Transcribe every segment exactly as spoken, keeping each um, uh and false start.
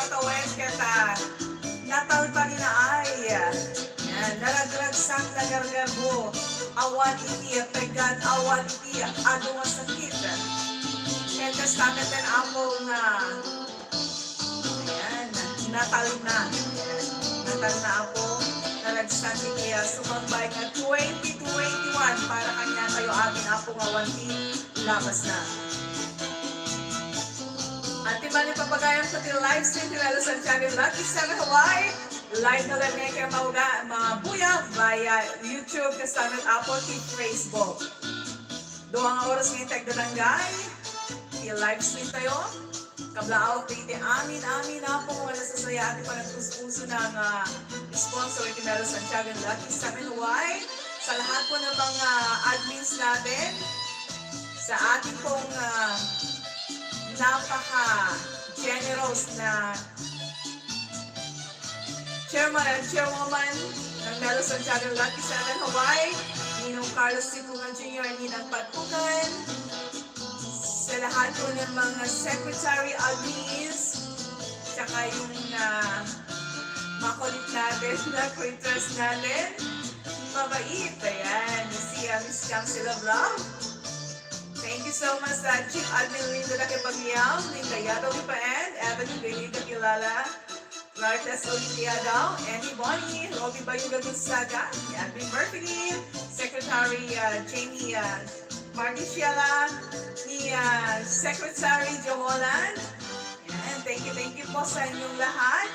Tawen ket, ah, nataltalinaay. Yan, naragragsak, nagargarbo. Awan iti pegat, awan iti adu nga sakit. Ket kasta met, Apo, nga, ayan, natalna. Natalna, Apo, naragsak iti, ah, sumangbay nga twenty twenty-one para kaniatayo amin, Apo, nga awan ti labasna. At ti mani papagayam ko ti live stream ti Melo Santiago Lucky Seven Hawaii. Live na lang ngayon kayo mauga, mabuya via YouTube, kasta met, Apo, ti Facebook. Dua nga oras nga itag danggay, ti live stream tayo. Kablaawak ti amin, amin, Apo, nga nasasayaat ti panagpuspusona nga sponsor ti Melo Santiago Lucky Seven Hawaii. Sa lahat po ng mga admins natin, sa ating pong, ah, napaka-generous na chairman and chairwoman ng Melo Santiago Lucky Seven Hawaii, Ninong Carlos Sipungan Junior, Ninang Patukan, sa lahat po ng mga secretary, admins, tsaka yung, ah, makulit natin na creators natin. Mabait, ayan, si, ah, Miss Council of Love. Thank you so much sa Chief Admin Linda Dakibagliao, Linda Yadaw Lipaen, Evelyn Benita Kilala, Lourdes Olivia Daw, Annie Bonnie, Robbie Bayuga Gonzaga, Edwin Murphy, Secretary, ah, Jamie, ah, Martin Sheila, ni, ah, Secretary Joe Holland. Ayan, thank you, thank you po sa inyong lahat.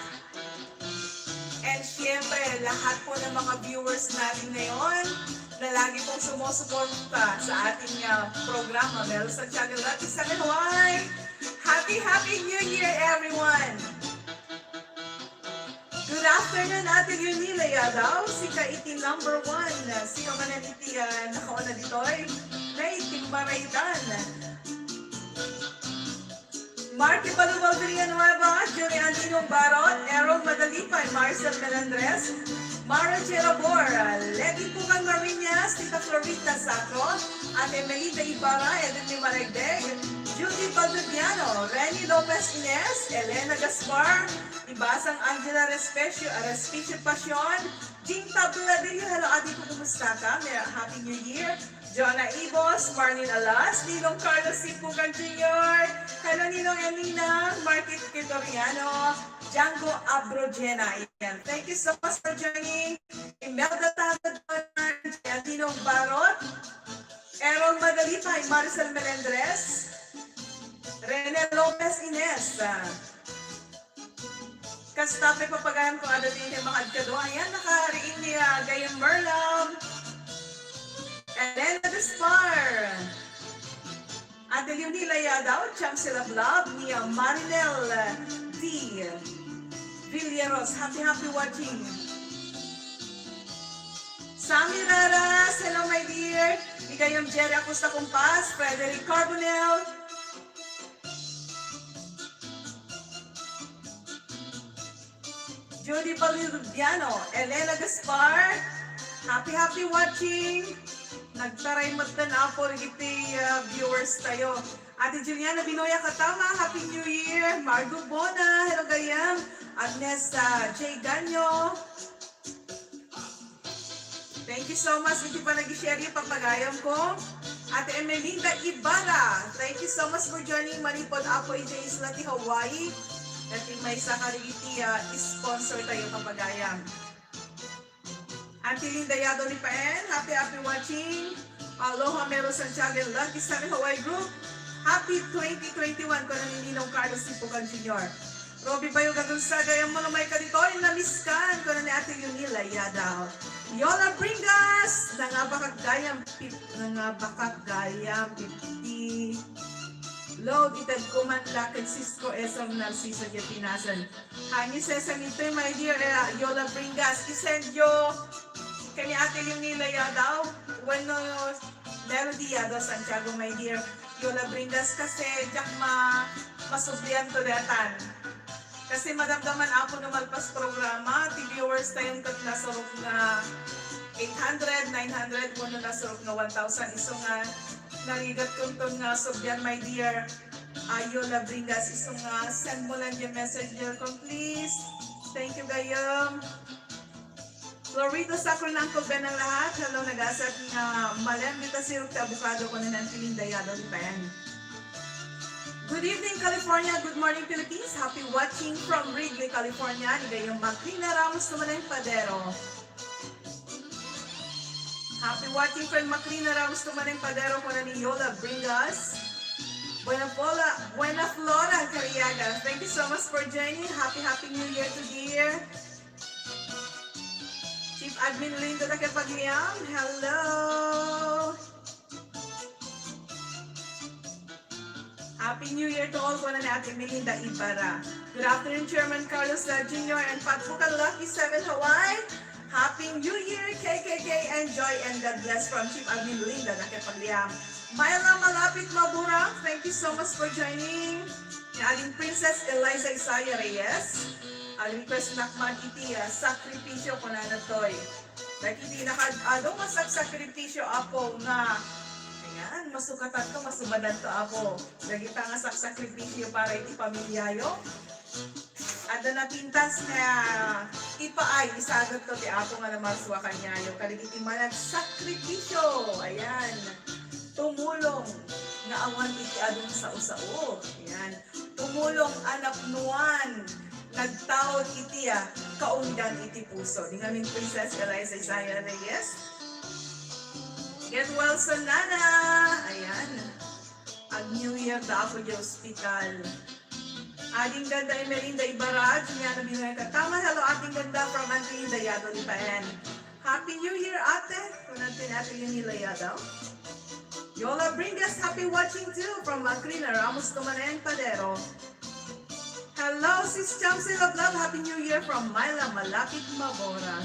And siyempre, lahat po ng mga viewers natin ngayon na lagi pong sumusuporta sa ating, ah, programa, Melo Santiago Lucky Seven Hawaii. Happy, Happy New Year, everyone! Good afternoon, Ate Leonila Yadaw. Sika iti number one. Sika manen iti, ah, nakauna ditoy. Nay, timbaraitan. Marky Balubal Villanueva, Julie Andino Barot, Errol Madalipay, Marcel Melendres, Mara Cherabor, Lady Pukan Marinas, Tita Florita Sacro, Ate Melita Ibarra, Edwin Maregdeg, Judy Baldudiano, Renny Lopez Ines, Elena Gaspar, Ibasang Angela Respecio, Respecio Pasion, Jing Tabladillo, hello, Adi ko, kumusta ka? Mer-, Happy New Year. Jonah Ibos, Marlene Alas, Ninong Carlos Sipugan Junior, hello, Ninong Elina, Marquis Quitoriano, Django Abrojena. Ayan. Thank you so much for joining. Imelda Tano, Ninong Barot, Errol Madalipay, Maricel Melendres, Rene Lopez Ines, ah, Kasta pay, papagayam ko, adda ti makadkado. Ayan, nakariing ni, ah, Gayam Merlam. Elena Gaspar. Ate Leonila Yadaw, Cham Silablab, ni, ah, Marinel, ah, D. Villeros. Happy, happy watching. Sammy Raras, hello, my dear. Ni Gayam Jerry Acosta Compas, Frederick Carbonell. Judy Balirubiano, Elena Gaspar, happy, happy watching. Nagtaray met den, Apo, dagiti, ah, viewers tayo. Ate Juliana Binoya Katama, Happy New Year. Margo Bona, hello, Gayam. Agnes, ah, J Ganyo. Thank you so much iti panag-share, papagayam ko. Ate Emelinda Ibarra, thank you so much for joining. Manipod Apo iti isla ti Hawaii. Ket maysa kadagiti, ah, sponsor tayo, papagayam. Ate Linda Yado Lipaen, happy, happy watching. Aloha Mero Santiago and Lucky Seven Hawaii Group. Happy twenty twenty-one, kuno ni Ninong Carlos Sipukan Junior. Robbie Bayoga Gonzaga, "Ammom no maikaditoy, namiskan," kuno ni Ate Yunila Yadaw. Yola Bringas, nangabakak gayam pip-, nangabakak gayam fifty. Lord, ited ko man la ken Cisco Esang Narciso diay pinasen. Hain yo isesend itoy, my dear, eh, Yola Bringas. Isend yo ken ni Ate Leonila Yadaw wenno Melody Yadaw Santiago, my dear. Yola Bringas, kasi diak ma-, masublian to daytan. Kasi madamdaman, Apo, no malpas programa, ti viewers tayon ket nasurok nga eight hundred, nine hundred, wenno nasurok nga one thousand. Isu nga narigat kunton nga sublian, my dear. Ayo la Bringas, isu nga send mo lang yung messenger ko, please. Thank you, gayam. Florito Sacro ng Uncle Ben ang lahat. Hello, nagasat nga malem dita sirok ti abokado ko na ng Piling Dayado di Pen. Good evening, California. Good morning, Philippines. Happy watching from Wrigley, California. Ni gayam Makrina Ramos naman ang padero. Happy watching from Makrina Ramos naman ang padero ko na ni Yola Bringas. Buena Flora, Buena Flora Cariaga. Thank you so much for joining. Happy, happy New Year to dear. Chief Admin Linda Takepagliam, hello! Happy New Year to all, kuna ni Ate Melinda Ibarra. Good afternoon, Chairman Carlos, uh, Junior and Pat Bukan, Lucky Seven Hawaii. Happy New Year, K K K, enjoy and God bless from Chief Admin Linda Takepagliam. Myla Malapit Mabura, thank you so much for joining. Ni Aling Princess Eliza Isaya Reyes, ang request na man iti, ah, sakripisyo, kunana toy. Dagiti nakaad-ado nga saksakripisyo, Apo, nga, ayan, masukatanto, masubadanto, Apo. Dagita nga saksakripisyo para iti pamilyayo. Adda napintas nga ipaay, isagutto ti Apo nga namarsua kaniayo. Kadagiti managsakripisyo, ayan, tumulong nga awan iti adu nga sao-sao. Ayan. Tumulong a napnuan, nagtaud iti, ah, kaungdan iti puso. Di ngamin Princess Eliza Isaya Reyes. Get well soon, Nana! Ayan. Ag New Year da ako di ospital. Ading ganda Emelinda Ibarra, Juliana Binoy Katama. Hello, ading ganda from Auntie Linda Yado Lipaen. Happy New Year, ate! Kunanti ni Ate Leonila Yadaw. Yola Bringas, happy watching too from Macrina Ramos Tumaneng Padero. Hello, Sis Chamsi Love Love, happy New Year from Myla Malapit Maboran.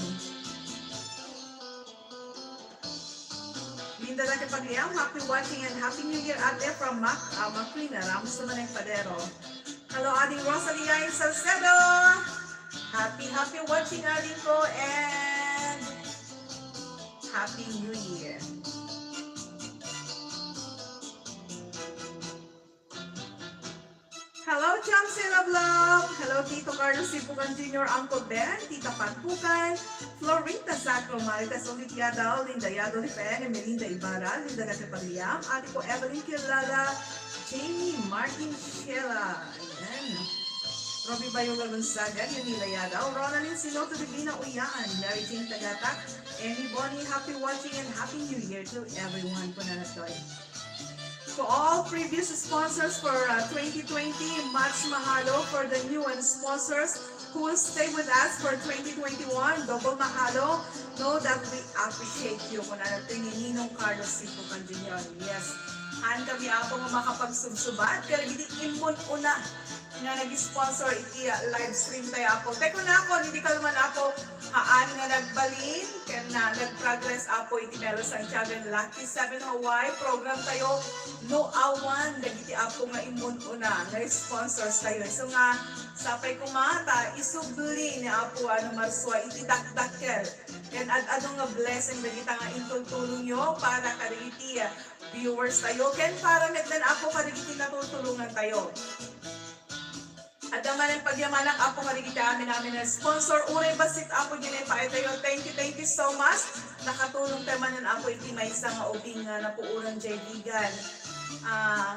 Linda Laki Pagliang, happy watching and happy New Year, ate, from Mac, uh, Macrina Ramos Tumaneng Padero. Hello, Ading Rosalie Yain Salcedo. Happy, happy watching, Ading ko, and Happy New Year. Hello, Chamsi Love Love. Hello, Tito Carlos Sipukan Junior, Uncle Ben, Tita Pat Pukan, Florinda Sacro, Marites Ulit Yadaw, Linda Yado Lipen, Melinda Ibarra, Linda Laki Pagliang, ate ko Evelyn Kilala, Jamie Martin Sheila. Ayan. Robbie Bayola Gonzaga, Yunila Yadaw, Ronaldin Sinoto, Divina Uyan, Mary Jane Tagatak, Amy Bonnie, happy watching and happy New Year to everyone. Kunana toy. To all previous sponsors for, uh, twenty twenty, much mahalo for the new and sponsors who will stay with us for twenty twenty-one. Double mahalo. Know that we appreciate you. Kunana toy ni Ninong Carlos Sipukan Junior. Yes. Haan kami, Apo, nga makapagsubsubat kadagiti immun-una nga nag-sponsor iti, ah, live stream tayo, Apo. Te, kunakon, idi kalman, Apo, haan nga nagbalin ken, ah, nag-progress, Apo, iti Melo Santiago and Lucky Seven Hawaii program tayo. No awan dagiti, Apo, nga immun-una nga sponsors tayo. Isu nga, sapay koma ta isubli ni Apo a namarsua iti dakdakkel ken ad-adu nga blessing dagita nga intultulongyo para kadagiti, ah, viewers tayo, ken para met laeng, Apo, kadagiti natultulongan tayo. Adda manen pagyamanak, Apo, kadagiti amin-amin a sponsor. Uray bassit, Apo, diay impaay tayo. Thank you, thank you so much. Nakatulong tayo manen, Apo, iti maysa nga ubing nga napuoran diay Vigan. Ah,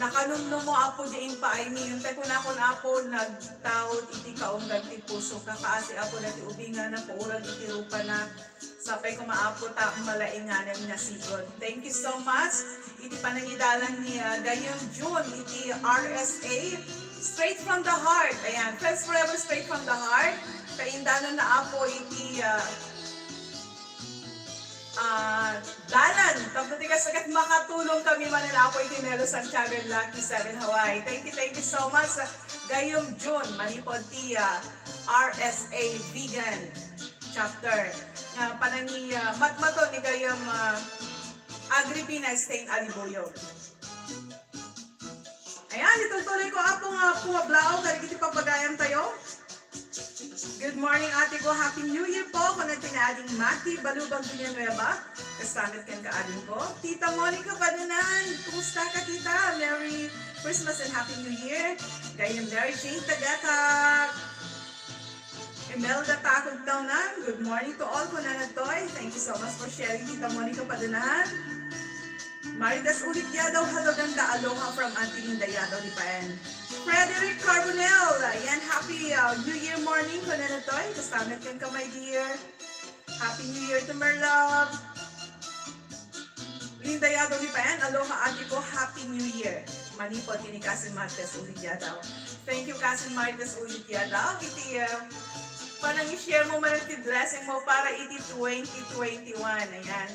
nakanumnum mo, Apo, diay impaay mi. Inton kunakon, Apo, nagtaud iti kaunggan ti puso. Kakaasi, Apo, dati ubing nga napuoran iti rupana. Sapay koma, Apo, ta malainganan nga sigud. Thank you so much. Iti panangidalan ni, ah, Gayam June, iti R S A, Straight from the Heart. Ayan, Friends Forever, Straight from the Heart. Kaindanan na, Apo, iti, ah, ah, dalan. Tapno ti kasagat makatulong kami manen, Apo, iti Melo Santiago and Lucky Seven Hawaii. Thank you, thank you so much, Gayam June, manipod ti, ah, R S A Vigan Chapter. Nga panangi, ah, matmato ni gayam, ah, Agripina Stain Alibuyog. Ayan, itultuloy ko, Apo, nga pumablaw kadagiti papagayam tayo. Good morning, ate ko. Happy New Year po. Kunana ti ni Ading Maki Balubag Villanueva. Kastamit ken kaadingko, Tita Monica Padunan. Kumusta ka, Tita? Merry Christmas and Happy New Year. Gayon Mary Jane Tagatak. Imelda Takog Taunan, good morning to all, kunana toy. Thank you so much for sharing, Tita Monica Padunan. Marites Ulit Yadaw, hello ganda, aloha from Auntie Linda Yadaw, Lipaen. Frederick Carbonell, ayan, happy uh, New Year morning, kunana toy. Kastamit ken ka, my dear. Happy New Year to my love. Linda Yadaw Lipaen, aloha ate ko, Happy New Year. Manipod ken ni Cousin Martes Ulit Yadaw. Thank you, Cousin Martes Ulit Yadaw. Iti, uh, panang i-share mo man ti blessing mo para iti twenty twenty-one. Ayan.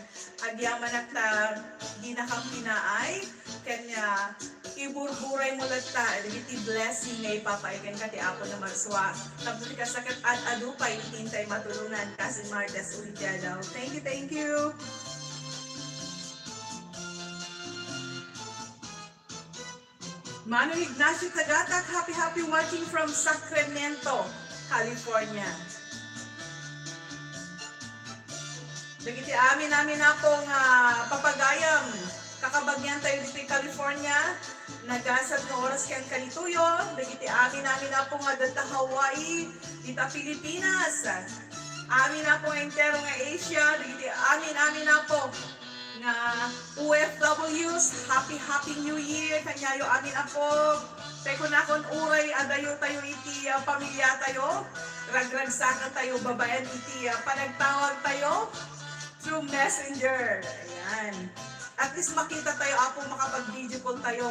Agyamanak ta dinakam pinaay. Kanya, iburburay mo latta, dagiti blessing nga ipapaay kenka ti Apo nga marsua. Tapno ti kasla ket ad-adu pay iti intay matulongan, Cousin Martes Ulit Yadaw. Thank you, thank you. Mano Ignacio Tagatak, happy, happy watching from Sacramento, California. Dagiti amin-amin, Apo, nga papagayam, kakabagian tayo ditoy California, nagasat nga oras ken kanituyo, dagiti amin-amin, Apo, nga adda Hawaii, dita Pilipinas, amin, Apo, nga entero nga Asia, dagiti amin-amin, Apo, nga O F Ws, happy, happy New Year kanyayo amin, Apo. Tay kunakon, uray adayo tayo iti, ah, pamilya tayo, ragragsakan tayo babaen iti, ah, panagtawag tayo through messenger. Ayan. At least makita tayo, Apo, makapag-video call tayo.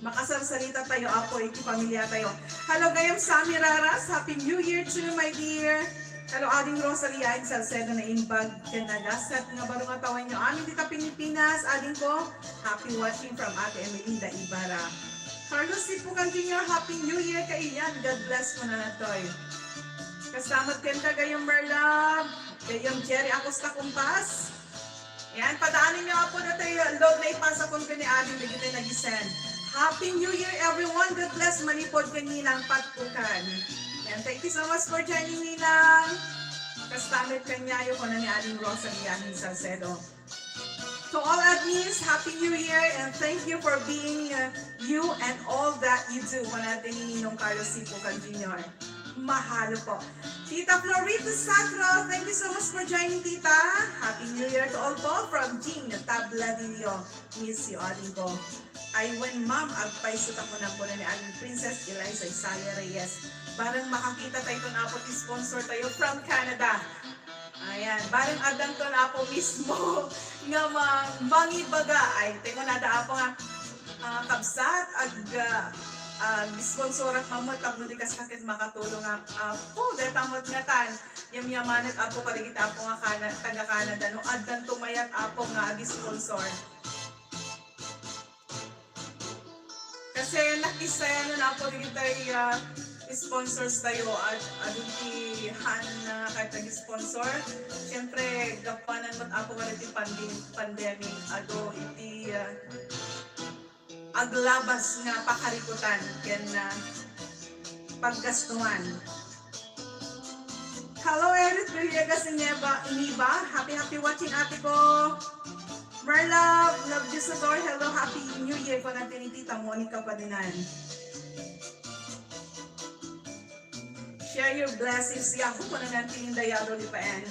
Makasarsalita tayo, Apo, iti pamilya tayo. Hello, gayam Sammy Raras. Happy New Year too, my dear. Hello, Ading Rosalia in Salcedo, naimbag ken nagasat nga baro nga tawenyo amin dita Pilipinas. Ading ko, happy watching from Ate Emelinda Ibarra. Carlos Sipukan Junior, Happy New Year kaiyan. God bless mo na natoy. Kastamit ken ka, gayam Merlab. Gayam Jerry Acosta Kumpas. Yan, padaanen nyo, Apo, datoy love na ipasakon ken ni Ading dagiti nag-send. Happy New Year, everyone. God bless, manipod ken Ninang Pat Pukan. Yan, thank you so much for joining, Ninang. Kastamit kanyayo, kuna ni Ading Rosalie Amin Salcedo. To all admins, Happy New Year and thank you for being, uh, you and all that you do. Kuna ni Ninong Carlos Sipukan Junior. Mahalo po. Tita Florita Sacro, thank you so much for joining, Tita. Happy New Year to all po from Jean Tabladillo. Miss you, Ading ko. Ay, wen, ma'am, agpayso ta kunam, kuna ni Ading Princess Eliza Isaya Reyes. Barang makakita tayo, Apo, ti sponsor tayo from Canada. Ayan, barang addanton, Apo, mismo nga mang-, mangibaga. Ay, tay kunada, Apo, nga, ah, kabsat, ag-, ah, ag-sponsorak mammet tapno di kas ket makatulong nga, Apo, deta met ngatan. Yamyamanak, Apo, kadagiti, Apo, nga Cana-, taga Canada, no addanto mayat, Apo, nga ag-sponsor. Kasi nakisayanan, Apo, dagiti, ah, sponsors tayo at, at ti han na kahit nag-sponsor. Siyempre, gapuanan met, Apo, nga ti pandi-, pandemic, adu iti, ah, aglabas nga pakarikutan ken, ah, paggastuan. Hello, Edith Villegas Ineba, Iniba. Happy, happy watching, ate ko. Merlove, love you, Sador. Hello, happy New Year, kuna ni Tita Monica Padinan. Share your blessings. Yahoo, kuna ni Auntie Linda Yado Lipaen.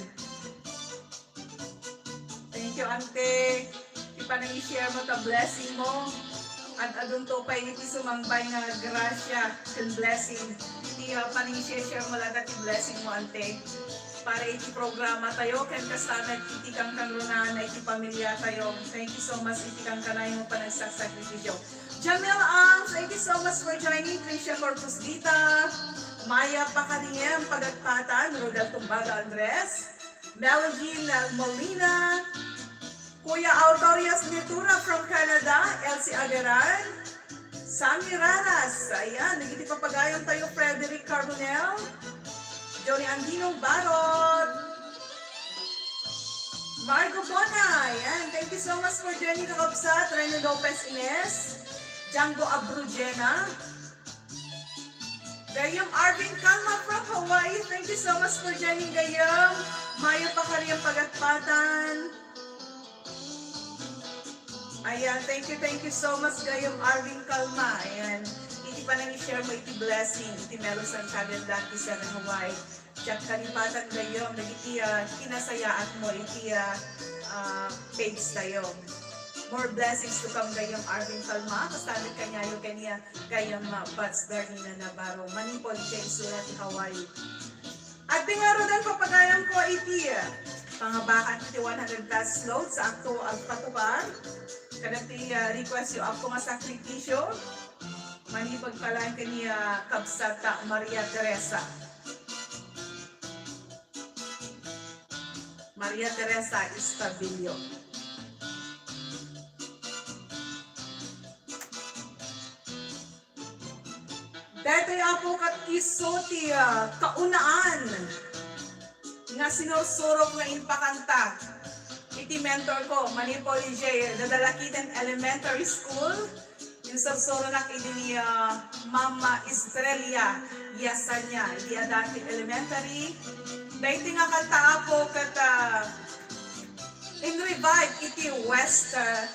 Thank you, Ante. Ipanang i-share mo ta blessing mo. At adunto pay iti sumangbay nga grasya ken blessing. Iti, ah, panang i-share mo latta ti blessing mo, Ante. Para iti programa tayo, ken kasla met iti kankanrunaan iti pamilya tayo. Thank you so much iti kankanayon nga panagsakripisyo. Jamil Ang, thank you so much for joining. Tricia Corpus Vita, Maya Pakariem, Pagagpatan, Rodel Tumbaga Andres, Melody Molina, Kuya Autorias Ventura from Canada, Elsie Agaran, Sammy Raras, ayan, dagiti papagayon tayo, Frederick Carbonell, Johnny Andino Barot, Margo Bona, ayan, thank you so much for joining, kakabsat, Rene Lopez Ines, Django Abrujena, Gayam Arvin Calma from Hawaii, thank you so much for joining, gayam. Mayo pa kayat pagatpatan. Ayan, thank you, thank you so much, gayam Arvin Calma. Ayan, iti panang-i-share mo iti blessing, iti Melo Santiago and Dante Seven Hawaii. Diak kalipatan gayam dagiti, ah, kinasayaat mo iti, ah, ah, page tayo. More blessings to come gayam Arvin Calma, kasta met kaniayo ken ni, ah, gayam, ah, Buds Darlina Navarro, manipud idiay isla ti Hawaii. Adda ngaruden, papagayamko iti, ah, pangabakan iti one hundred pesos note sa akto a patukar. Kadagiti, ah, request yo, Apo nga sakripisyo. Manipud pay laeng ken ni, ah, kabsat ta Maria Teresa. Maria Teresa Estabilio. Daytoy, Apo, ket isu ti, ah, kaunaan nga sinursurok nga impakanta iti mentor ko, manipud idiay Dadalakiten Elementary School. Insursuronak idi ni, ah, Mama Estrella Yasanya, idi Adante Elementary. Daytoy nga kanta, Apo, ket, ah, in-revive iti West, ah,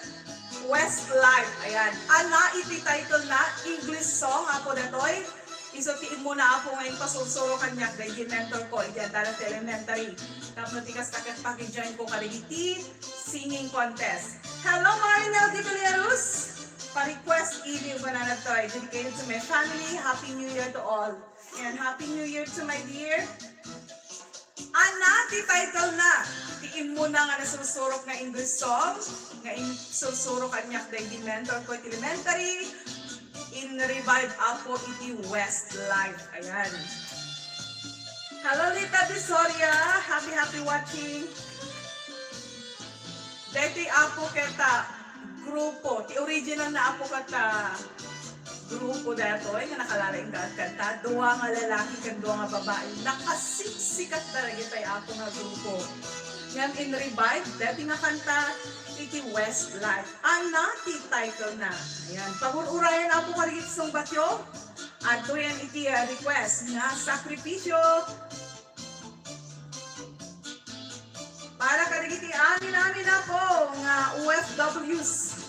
Westlife. Ayan. Ana iti title na, English song, Apo, daytoy. Isu ti immuna, Apo, nga impasursurok kaniak daydi mentor ko idi adda ti elementary. Tapno ti kasta ket paki-join ko kadagiti singing contest. Hello, Marinel de Villeros. Pa-request idi ubanana toy. Dedicated to my family. Happy New Year to all. And Happy New Year to my dear. Ana ti title na ti immuna nga nasursurok nga English song nga insursurok kaniak daydi mentor ko iti elementary, in-revive, Apo, iti Westlife. Ayan. Hello, Lita Visoria. Happy, happy watching. Daytoy, Apo, ket grupo. Ti original na, Apo, ket grupo daytoy nga nakalaing kanta. Dua nga lalaki ken dua nga babai. Nakasiksikat dagitay, Apo, nga grupo. Ngem in-revive daytoy nga kanta iti Westlife. Ana ti title na. Ayan. Pagur-urayan, Apo, kadagiti sungbatyo. Adtoy iti, ah, request nga Sakripisyo. Para kadagiti amin-amin, Apo, nga O F Ws.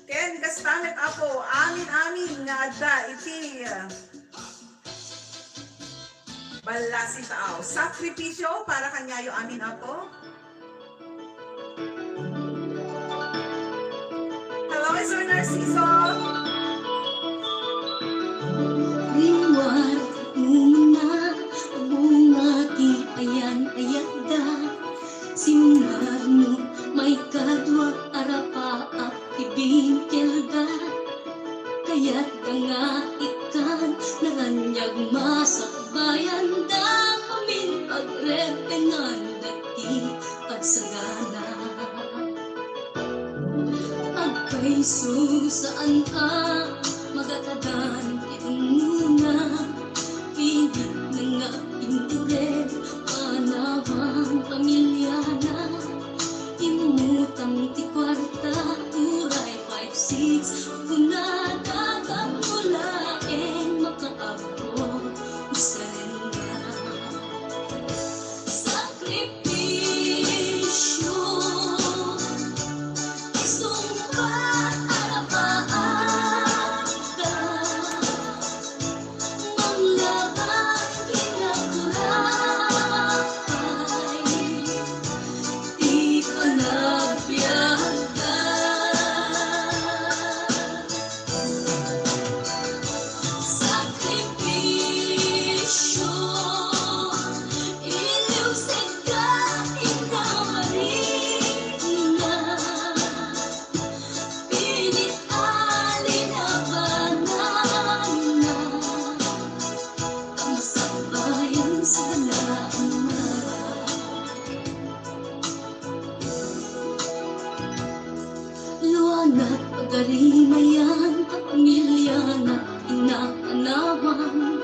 Ken kasta met, Apo, amin-amin nga adda iti, ah, ballasi taaw. Sakripisyo para kaniayo amin, Apo. Hello, Sir Narciso. Liwat una, bunga ti ayan-ayatda. Simmarno, maikadua, arapaap ti bingkelda. Kayatda nga ikkan, naraniag masakbayanda, amin pagrepengan dagiti pagsagana. Agpayso saan a magatagan ti umuna, pinit nga intured, anawan pamiliana, immutang ti kuarta, uray five six, kunada tapno laeng makaabot, usaren nga sakripisyo, isungbat a rapaapda, manglabang kinagurapay. Ti panagbiagda, sakripisyo, iliwsegda, inna Maria. Pinit a linabananna, a masakbayan sa dalaanna. Luanat pagarimayan a pamiliana, inna anawan,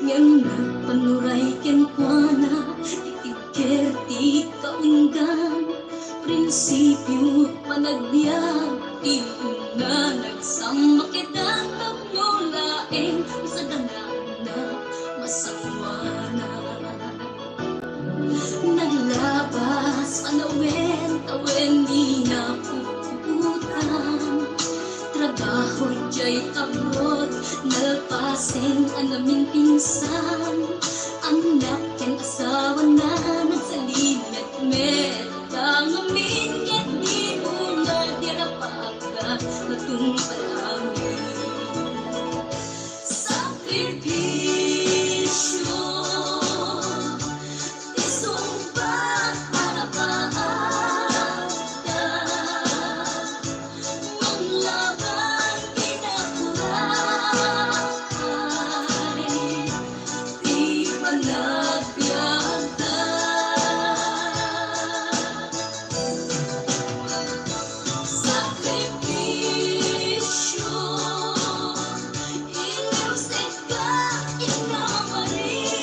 ngem nagpanuray kenkuana, iti ker ti kaunggan, prinsipio panagbiag, ti umuna Sang makidan tapno laeng sa danganna masangoanan. Naglabas a lawen-tawen ni napuputan. Trabaho jay abroad, nalpasen a naminpinsan. Annak ken asawana nagsalin met met. Tangamin ket di unay di rapagda matungpal amin. Sakripisyo, isungbat marapaagda, manglaban kinakuraay. Ti panagbiagda. Sakripisyo, inusekka, inamarina.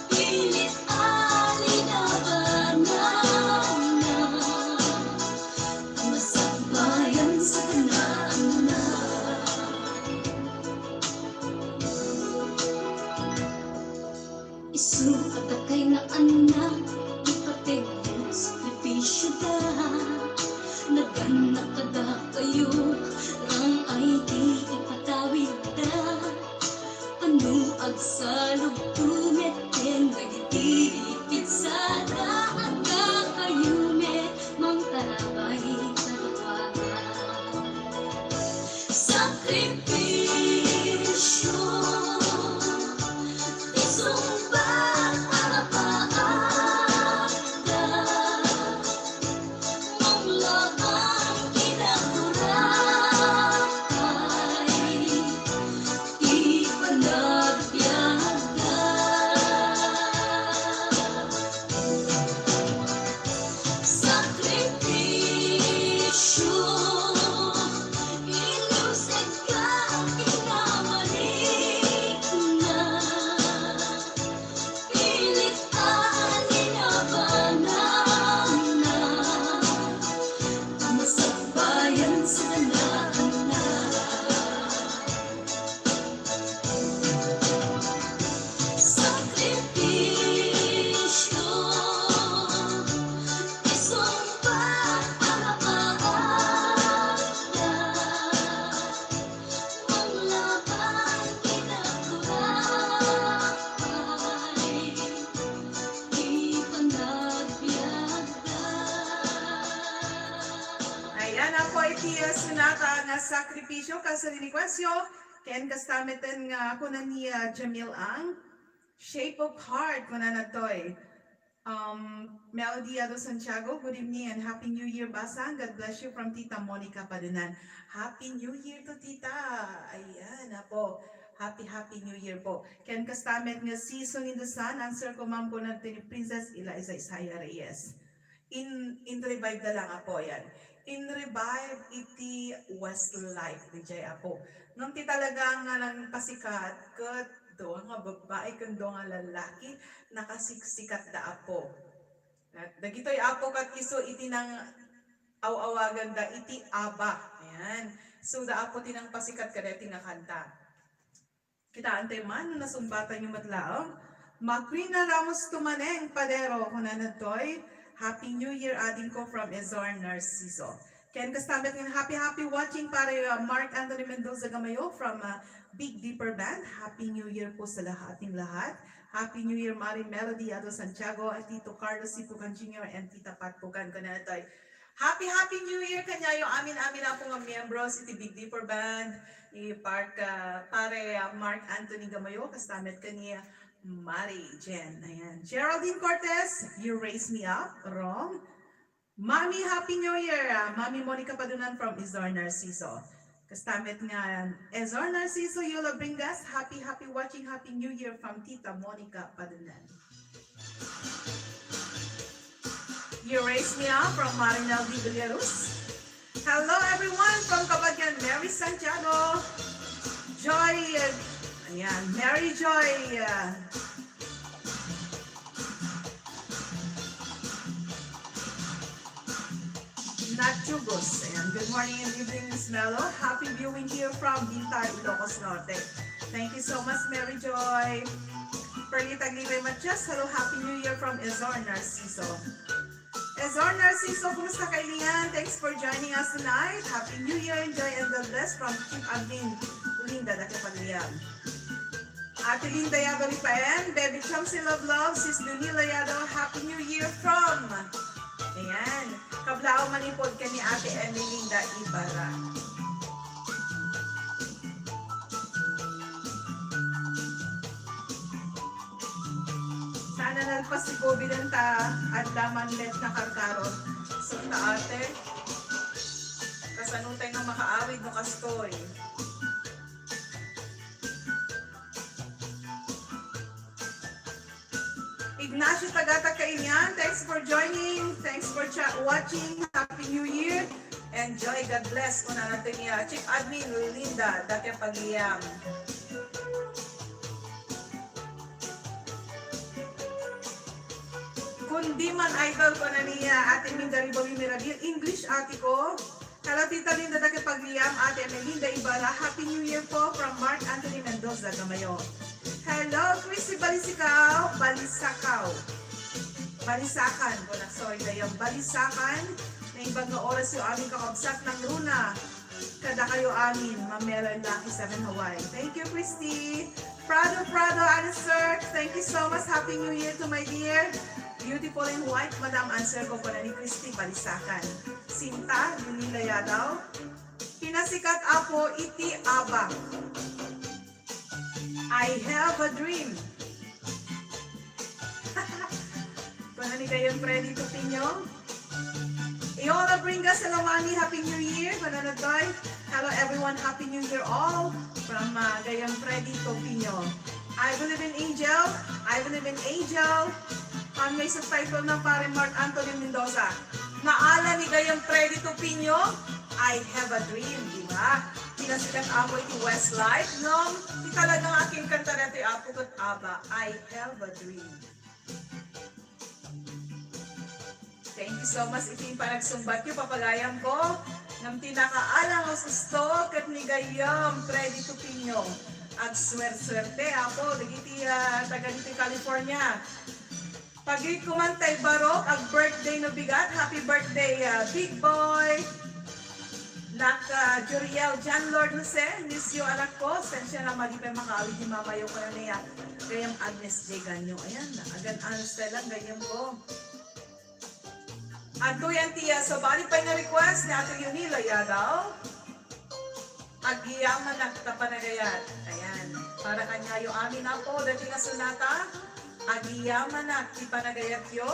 Pilit a linabananna. Masakbayan sa kanaanna. Isu a dakay nga annak, ipateg sakripisyoda. Nagannak kadakayo, rang ay di ipatawidda. Kano agsalubto met ken dagiti pigsada, agkakayo met mangtarabay kadakuada. Sakripisyo, isungbat a paagda. Manglaban kinakuraay ti panagbiagda. Sakripisyo, inusekka, inamarina. Pilit a linabananna, masakbayan sa kanaanna. Sakripisyo, isungbat a paagda. Manglaban kinakuraay, di panagbiagda. Ayan, apo iti, ah, sonata nga Sakripisyo, kas ni Nicasio, ken kasta met nga kuna ni, ah, Jamil ang Shape of Heart, kuna natoy. Um, Melody Ado Santiago, good evening and Happy New Year, Basang. God bless you from Tita Monica Padunan. Happy New Year to Tita. Ayan, apo. Happy, Happy New Year po. Ken kasta met nga Season in the Sun, answer ko, ma'am, kuna ti ni Princess Eliza Isaiah Reyes. In, in revive na lang, apo, yan. In revive iti Westlife, di jay, apo. Ngem ti talaga nga nagpasikat, ket dua nga babbai ken dua nga lallaki, nakasiksikatda, apo. At dagitoy, apo, ket isu iti nang aw-awaganda iti ABBA. Ayan. So, da, apo, ti nangpasikat kadaytoy nga kanta. Kitaentayo man no nasungbatanyo met laeng. Macrina Ramos Tumaneng Padero, kuna natoy, Happy New Year, adingko from Ezor, Narciso. Ken kasta met nga happy, happy watching para, uh, Mark Anthony Mendoza Gamayo from, uh, Big Dipper Band. Happy New Year po sa lahat, ating lahat. Happy New Year, Mari Melody Ado Santiago, at Tito Carlos Sipugan Junior and Tita Pat Pugan. Kuna natoy, Happy, Happy New Year kaniayo amin-amin, apo, nga miyembros iti Big Dipper Band, ni Park, ah, pare, ah, Mark Anthony Gamayo, kasta met ken ni Mari Jen. Ayan. Geraldine Cortez, You Raise Me Up, wrong. Mami, Happy New Year, ah, Mami Monica Padunan from Izor, Narciso. Kasta met nga, Ezor Narciso, Yola Bringas, happy, happy watching, Happy New Year from Tita Monica Padunan. You Raise Me Up from Marinel Villaros. Hello everyone from Cabadgan, Mary Santiago. Joy, uh, ayan, Mary Joy, uh, Not Chugos. Ayan. Good morning and evening, Miss Melo. Happy viewing here from Bintar, Ilocos Norte. Thank you so much, Mary Joy. Perlita Aguirre Matias, hello, Happy New Year from Ezor Narciso. Ezor Narciso, kumusta ka, Ilian? Thanks for joining us tonight. Happy New Year, enjoy, and God bless from Chief Admin Linda Daquepagliam. Ate Linda Yado Lipaen, Baby Chomsy Love Love, Sis Lunila Yado, Happy New Year from. Ayan. Kablaaw manipod ken ni Ate Emmy Linda Ibarra. Sana nalpas ti COVID ta adda man met nakarkarot. So, ta ate, kasano tayo nga makaawid no kastoy? Ignacio Tagata Kainian, thanks for joining. Thanks for cha-, watching. Happy New Year. Enjoy. God bless. Kuna natin niya, Chief Admin Linda Daquepagliam. Kundi man idol ko na niya, Ate Minda Ribawi Mirabil. English, ate ko. Hello, Tita Linda Daquepagliam, Ate Melinda Ibarra. Happy New Year po from Mark Anthony Mendoza, Gamayo. Hello, Chrissy Balisicao, Balisacao. Balisakan, wala, sorry, dayang Balisakan. Naimbag nga orasyo amin kakabsat nang runa. Kadakayo amin, Ma'am Mela and Lucky Seven Hawaii. Thank you, Christy. Prado, Prado, Alice Sir, thank you so much. Happy New Year to my dear beautiful in white, Madam Answer, kukunan ni Christy Balisakan. Sinta, Lunila Yadaw. Pinasikat, Apo, iti ABA. I have a dream. Kuna ni Gayam Freddy Tupinyo. Iola Bringas, hello, Mami. Happy New Year. Kuna na toy. Hello, everyone. Happy New Year all. From, uh, Gayam Freddy Tupinyo. I believe in angel. I believe in angel. Ang may subtitle na pare Mark Anthony Mendoza. Naala ni Gayam Freddy Tupinyo, I have a dream, di ba? Pinasikat, Apo, iti Westlife, no? Di talaga nga akin kanta na iti Apo ket ABA, I have a dream. Thank you so much iti panagsungbatyo, papagayam ko. Ngem ti nakaalang a susto ket ni Gayam Freddy Tupinyo. Agsuersuerte, Apo, dagiti, ah, taga ditoy California. Pagayko man tay barok, ag-birthday no bigat. Happy birthday, ah, Big Boy. Nak, ah, Juriel John Lord Jose, miss you, anak ko. Sensya na, madi pay makaawid ni mamayo ko na niya. Gayam Agnes J. Ganyo. Ayan, agan honest lang, gayam ko. Adtoy ti, ah, sabali pay nga request ni Ate Leonila Yadaw. Agyamanak ta panagayat. Ayan. Para kaniayo amin, Apo, dati nga sonata. Agyamanak ti panagayatyo.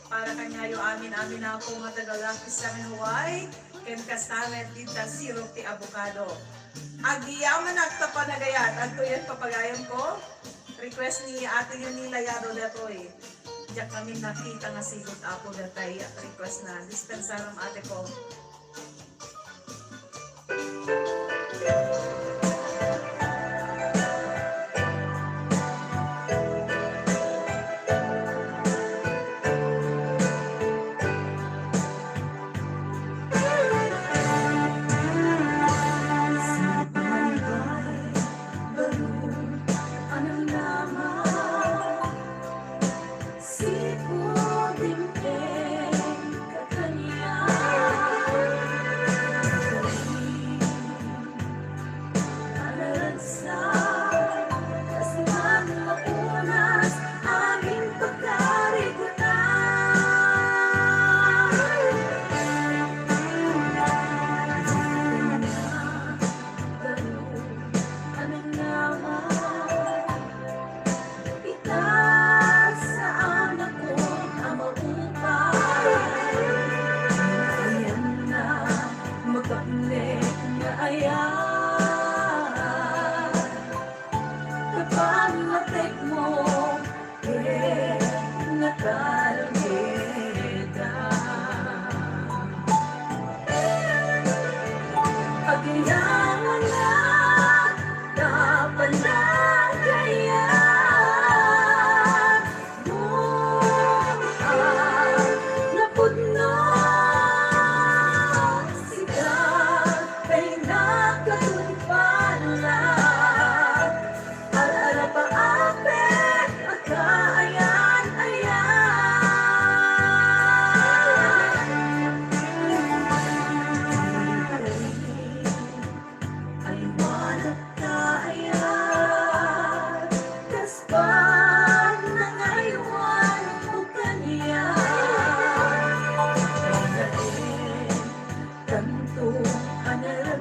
Para kaniayo amin, amin, Apo, nga taga Lucky Seven Hawaii. Ken kasta met dita sirop ti abokado. Agyamanak ta panagayat. Adtoy ti papagayam ko. Request ni Ate Leonila Yado datoy. Diak kami nakita nga sigot, Apo, datay request na. Dispensaram, ate ko.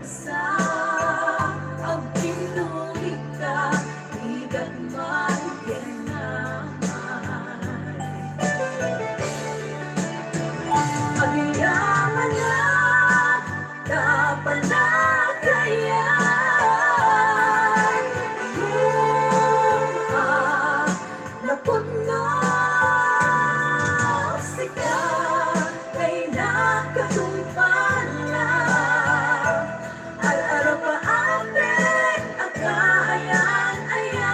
Sa agtinnulidka, igat man ken amay. Agyamanak ta panagayat, Roma, napudno sika, kay nakatungpal la. Ar-arap a apit a kaayan-ayan.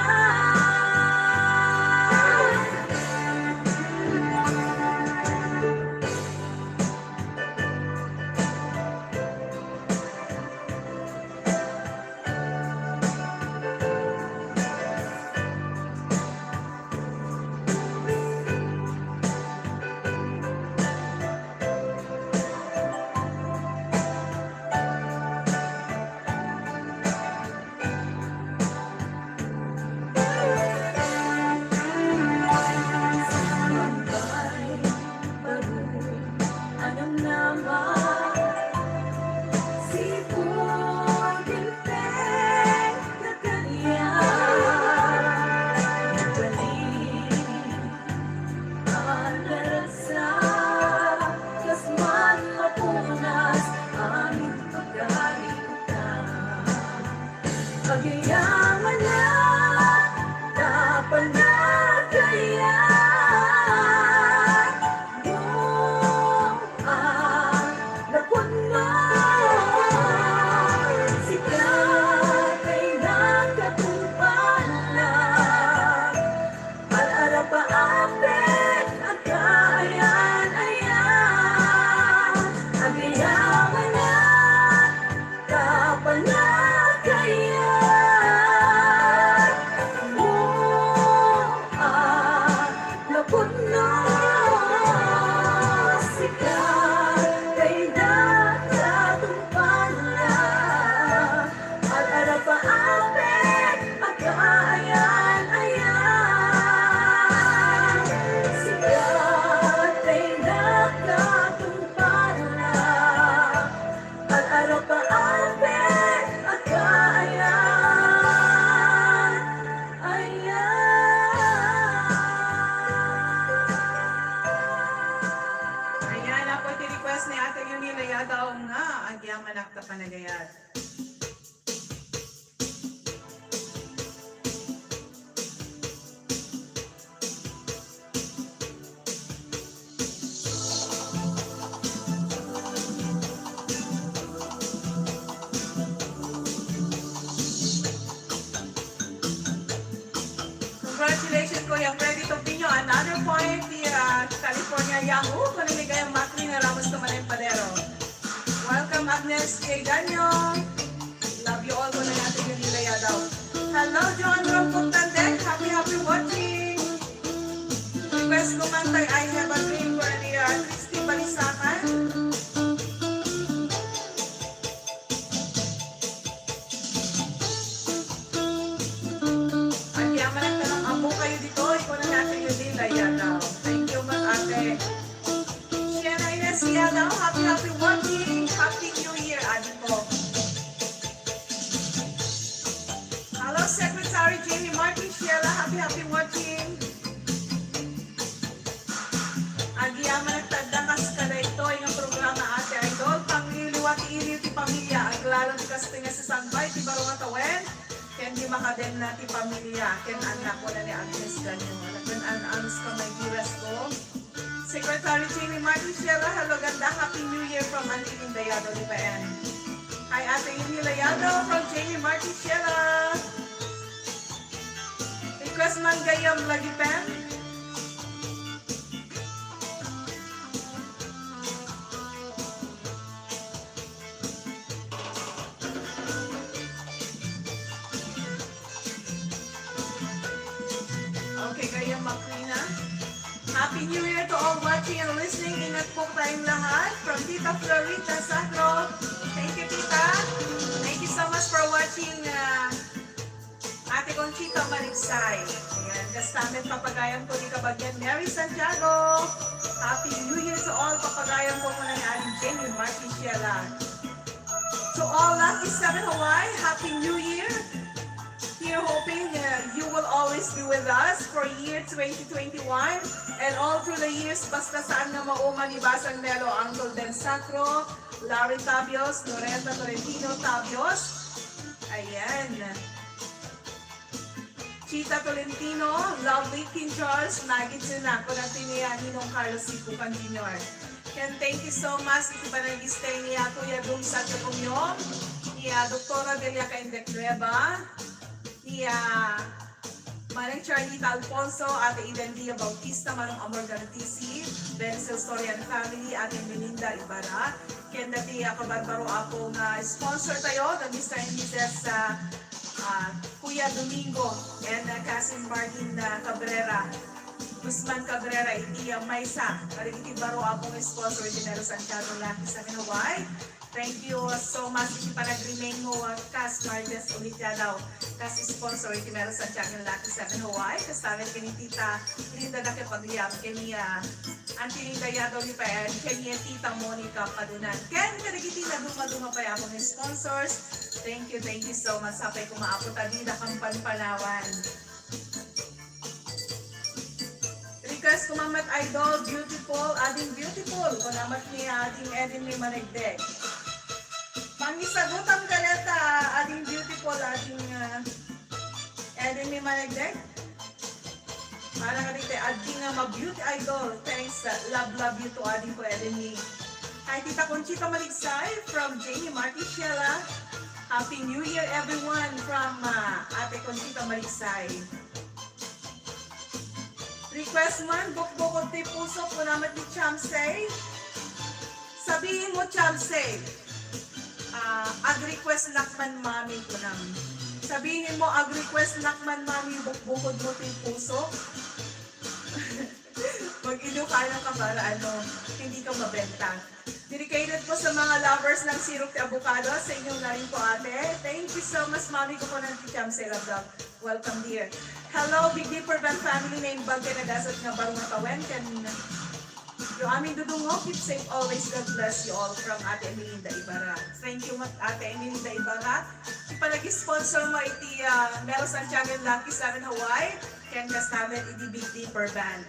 Kas man mapunas amin pagaritan. Agyamanak ta panagayat, Roma, napudno sika, kay nakatungpal la. Ar-arap a apit a kaayan-ayan, agyamanak ta panagayat, Roma, napudno sika, kay nakatungpal la. Ar-arap a apit a kaayan-ayan, sika kay nakatungpal la. Ar-arap a apit a kaayan-ayan. Ayan, apo ti request ni Ate Leonila Yadaw nga Agyamanak ta Panagayat. Congratulations, Kuya Freddy Topinio. Another point, the, uh, California Yahoo. Kunini gayam Macri na Ramos Tumanay Padero. Welcome, Agnes J Daniel. Love you all, kuna ni Ate Yulila Yadaw. Hello, John Rompok Tandek. Happy, happy watching. Request ko man tay I Have a Dream for the, uh, Christy Balisakan. Agyaman ang tanong, ammo kayo dito, ikaw na natin yung Linda Yadaw. Thank you, Ma'am Ate. Sheila Ines Yadaw, happy, happy watching. Happy New Year, adi ko. Hello, Secretary Jamie Martin Sheila, happy, happy watching. Agyaman nagtagdakas kadaytoy nga programa, Ate Idol, pangliliwa ti iliw ti pamilya, aglalo ti kastoy nga sasangbay ti baro nga tawen, ken di makadenna ti pamilya, ken annak, kuna ni Agnes Ganyo, ken an-, Agnes Kamay Giras ko. Secretary Jamie Martin Sheila, hello ganda, Happy New Year from Auntie Linda Yado, Libayan. Hi, Ate Yuni Layado from Jamie Martin Sheila. Request man gayam lagi pen. Okay, gayam Makrina. Happy New Year to all watching and listening. Ingat po tayong lahat. From Tita Florita Sacro. Thank you, Tita. Thank you so much for watching, uh, Ate Conchita Maligsay. Ayan, kastamet papagayam ko ni Kabagyan Mary Santiago. Happy New Year to all. Papagayam ko muna ni Aling Jenny Martin Sheila. To all, ah, Seven Hawaii, Happy New Year! Here hoping uh, you will always be with us for year twenty twenty-one and all through the years. Basta saan nga mao, malipasan Melo, Uncle Ben Sacro, Larry Tabios, Loretta Tolentino Tabios. Ayan. Chita Tolentino, Lovely King Charles, Maggie Tuna, kuna ti ni Ninong Carlos Sipukan Junior. And thank you so much iti panagistay ni Kuya Dong Santo Cumiom, ni Doktora Delia Caindec Nueva, ni Manang Charlita Alfonso, Ate Eden Dia Bautista, Manong Amor Gartisi, Benzel Sorian family, Ate Melinda Ibarra, ken dati a kabarbaro apo nga sponsor tayo, the Mister and Missus ah, ah, Kuya Domingo and ah, Cousin Martin ah, Cabrera, Guzman Cabrera, iti ah, maysa kadagiti baro apo nga sponsor iti Mero Santiago Lucky Seven Hawaii. Thank you so much iti panagrimeng mo, ah, kas Martes Ulitia daw, kas sponsor iti Mero Santiago Lucky Seven Hawaii, kas tamet ken ni Tita Linda Daque Pagliam, ken ni, ah, Auntie Linda Yadaw ni Paen, ken ni Tita Monica Padunan. Ken kadagiti naduma-duma pay apo nga sponsors. Thank you, thank you so much. Sapay koma apo ta dida kampanpanawan. Request ko man met, idol, beautiful, ading beautiful. Kuna met ni ading Edin ni Manegdeg. Pangisagutam ka dita, ading beautiful, ading, ah, Edin ni Manegdeg. Para kadagiti ading nga ma-beauty idol. Thanks, uh, love, love you to ading ko Edin ni. Hi, Tita Conchita Maligsay from Jamie Martisiela. Happy New Year, everyone, from uh, Ate Conchita Maligsay. Request man, bukbukod ti puso, kuna met ni Chamsey. Sabihin mo, Chamsey, ah, ag-request nak man, mami, kunam. Sabihin mo, ag-request nak man, mami, bukbukod mo ti puso. Mag-Ilocano ka para ano, hindi ka mabenta. Dedicated po sa mga lovers ng sirop ti abukado, sa inyo na rin po, ate. Thank you so much, mami, ko po ng Chamsey Love Love. Welcome, dear. Hello, Big Dipper Band family, naimbag ken nagasat nga baro nga tawen, ken Yo amin dudungo, keep safe always. God bless you all from Ate Emelinda Ibarra. Thank you, Mat-, Ate Emelinda Ibarra. Ti panag-sponsor mo iti, ah, Mero Santiago and Lucky Seven Hawaii, ken kastamet iti Big Dipper Band.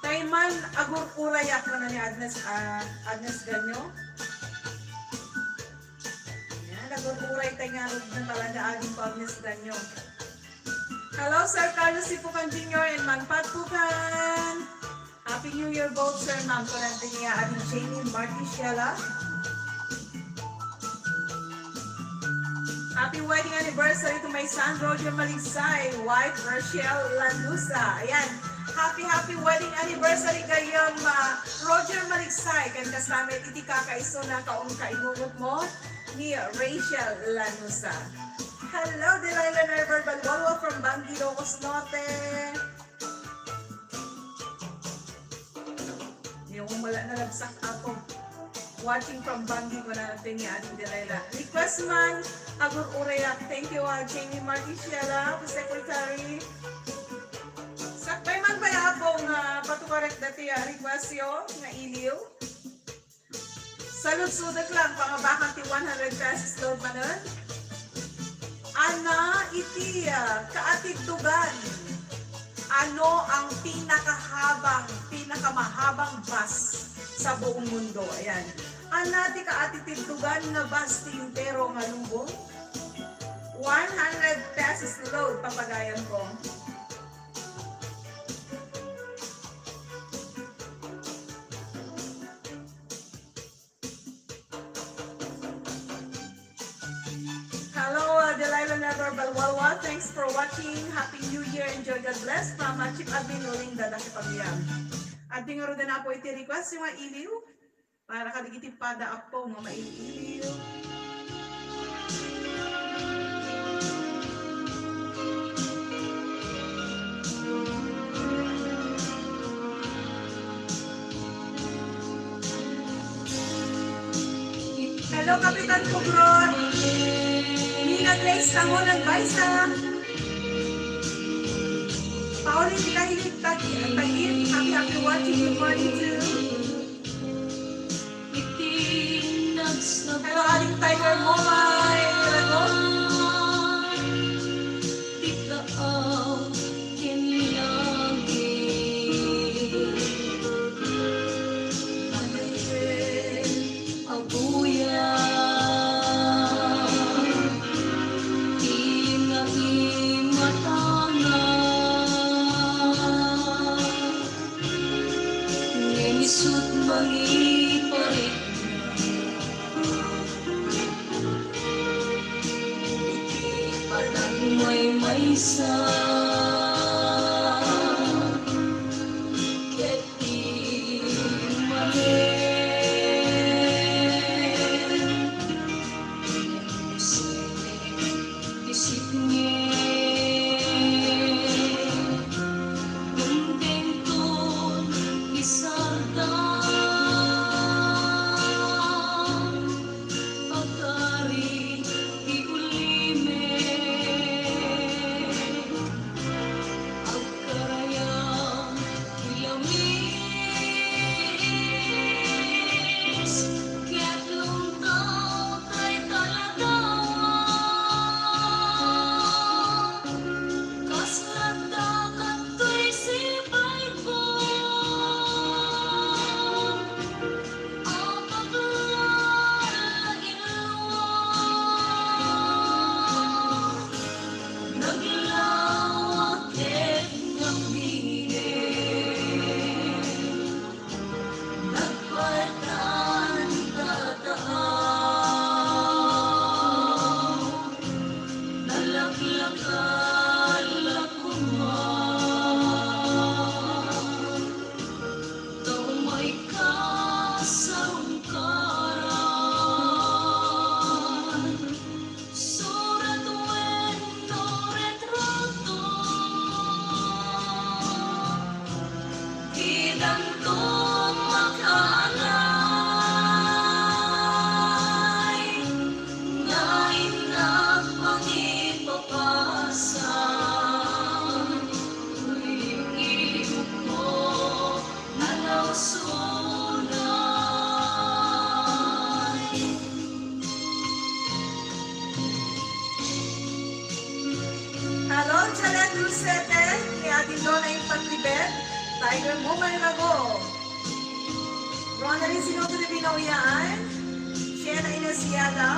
Tay man, agur-urayak, kuna ni Agnes, ah, Agnes Ganyo. Ayan, agur-uray tay ngarud na talaga, ading ko Agnes Ganyo. Hello, Sir Carlos Sipukan Junior and Ma'am Pat Pukan. Happy New Year both, Sir, Ma'am. Kunam ti ni ading Jamie Martisiela. Happy wedding anniversary to my son, Roger Maligsay, wife, Rochelle Lanusa. Ayan. Happy, happy wedding anniversary gayam, ah, Roger Maligsay. Ken kastamet iti kakaisuna, kaun-, kainungot mo ni Rachel Lanusa. Hello, Delilah Nerver Balwalwa from Bangui, Ilocos Norte. Yung wala na labsak ako. Watching from Bangui, kuna ti ni Ading Delilah. Request man, agur-urayak. Thank you, ah, Jamie Martisiela, the secretary. Sakbay man pay ako nga patukarek dati, ah, request yo nga iliw. Saludsodek lang, pangabakan ti one hundred pesos load manen. Ania iti, ah, kaatiddogan? Ano ang pinakahabang, pinakamahabang bus sa buong mundo? Ayan. Ania ti kaatiddogan nga bus ti entero nga lubong? One hundred pesos load, papagayan ko. Hello, uh, Delilah Navarro Balwalwa. Thanks for watching. Happy New Year. Enjoy. God bless. From, uh, Chief Admin Loling Dadaki Pagliam. At tingarudan na po iti request yung mga iliw para kadagiti pada apo nga mailiw. Hello, Kapitan Kugron. Nina Grace Tangonan Baisa. Pauline Kahilig Tag-, Tagit. Happy, happy watching. Good morning too. Hello, Isa ket immanen isip nge, kuntenton isarda. Agari ti ulimek, agkarayam ti lamis, ket lumtaw tay taladawa, kas ladda kadtoy sipaybay. Daw may kasarungkaran, surat wenno retrato, didanto makaanay, nga innak mangipapasan, uy, Nalawsunan. Hello, Janet Dulcete, ni Adin Dona Impatibet, Tiger Momay Rago, Ronaldin Sinuto de Binawian, Shena Inasiada,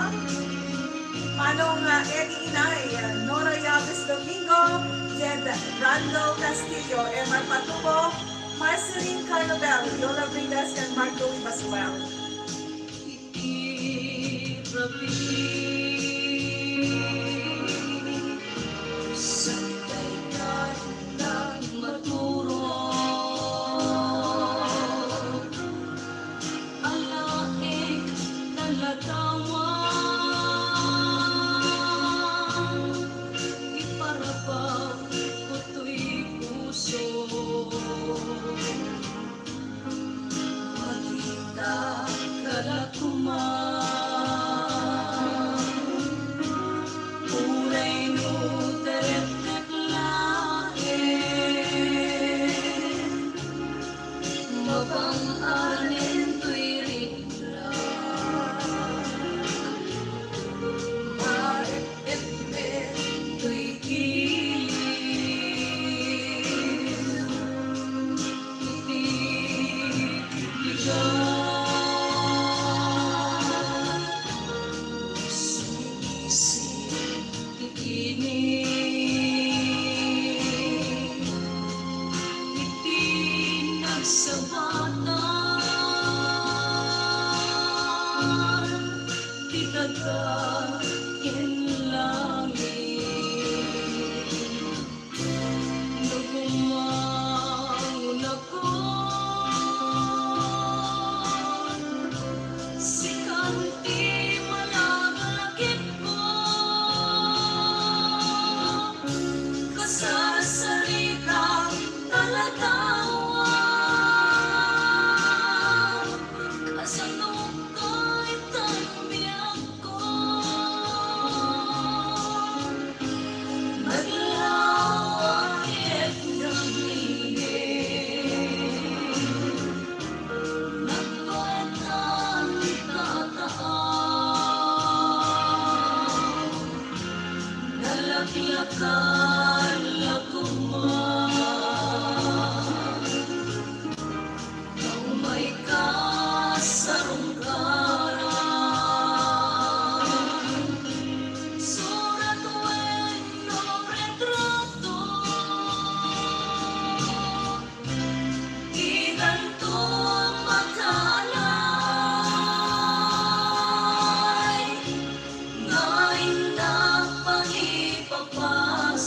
Manong, uh, Eddie Inay, Nora Yabes Domingo, Jed Randall Castillo, Emma Patubo, Marceline Carnobel, Lola Bridas, and Mark Louis Basuel. Iti rabii, saan tayo nagmaturog. Alaek taladawan, iparabaw ko toy puso. Makita ka la koma, uray no taretek laeng. Mabang-anen toy rikna, maep-epmet toy kilim. Iti bigat, sumisiksik. Iti nagsabatan ti daga ken langit. No gumangonakon, sikan ti malaglagipko. Kasasarita, taladawan, kasano kay tan biag Naglawa ket nagmingin, nagbaetan tataan, nalaklakan la koma. Daw may kasarungkaran, surat wenno retrato, didanto makaanay. Nga innak mangipapas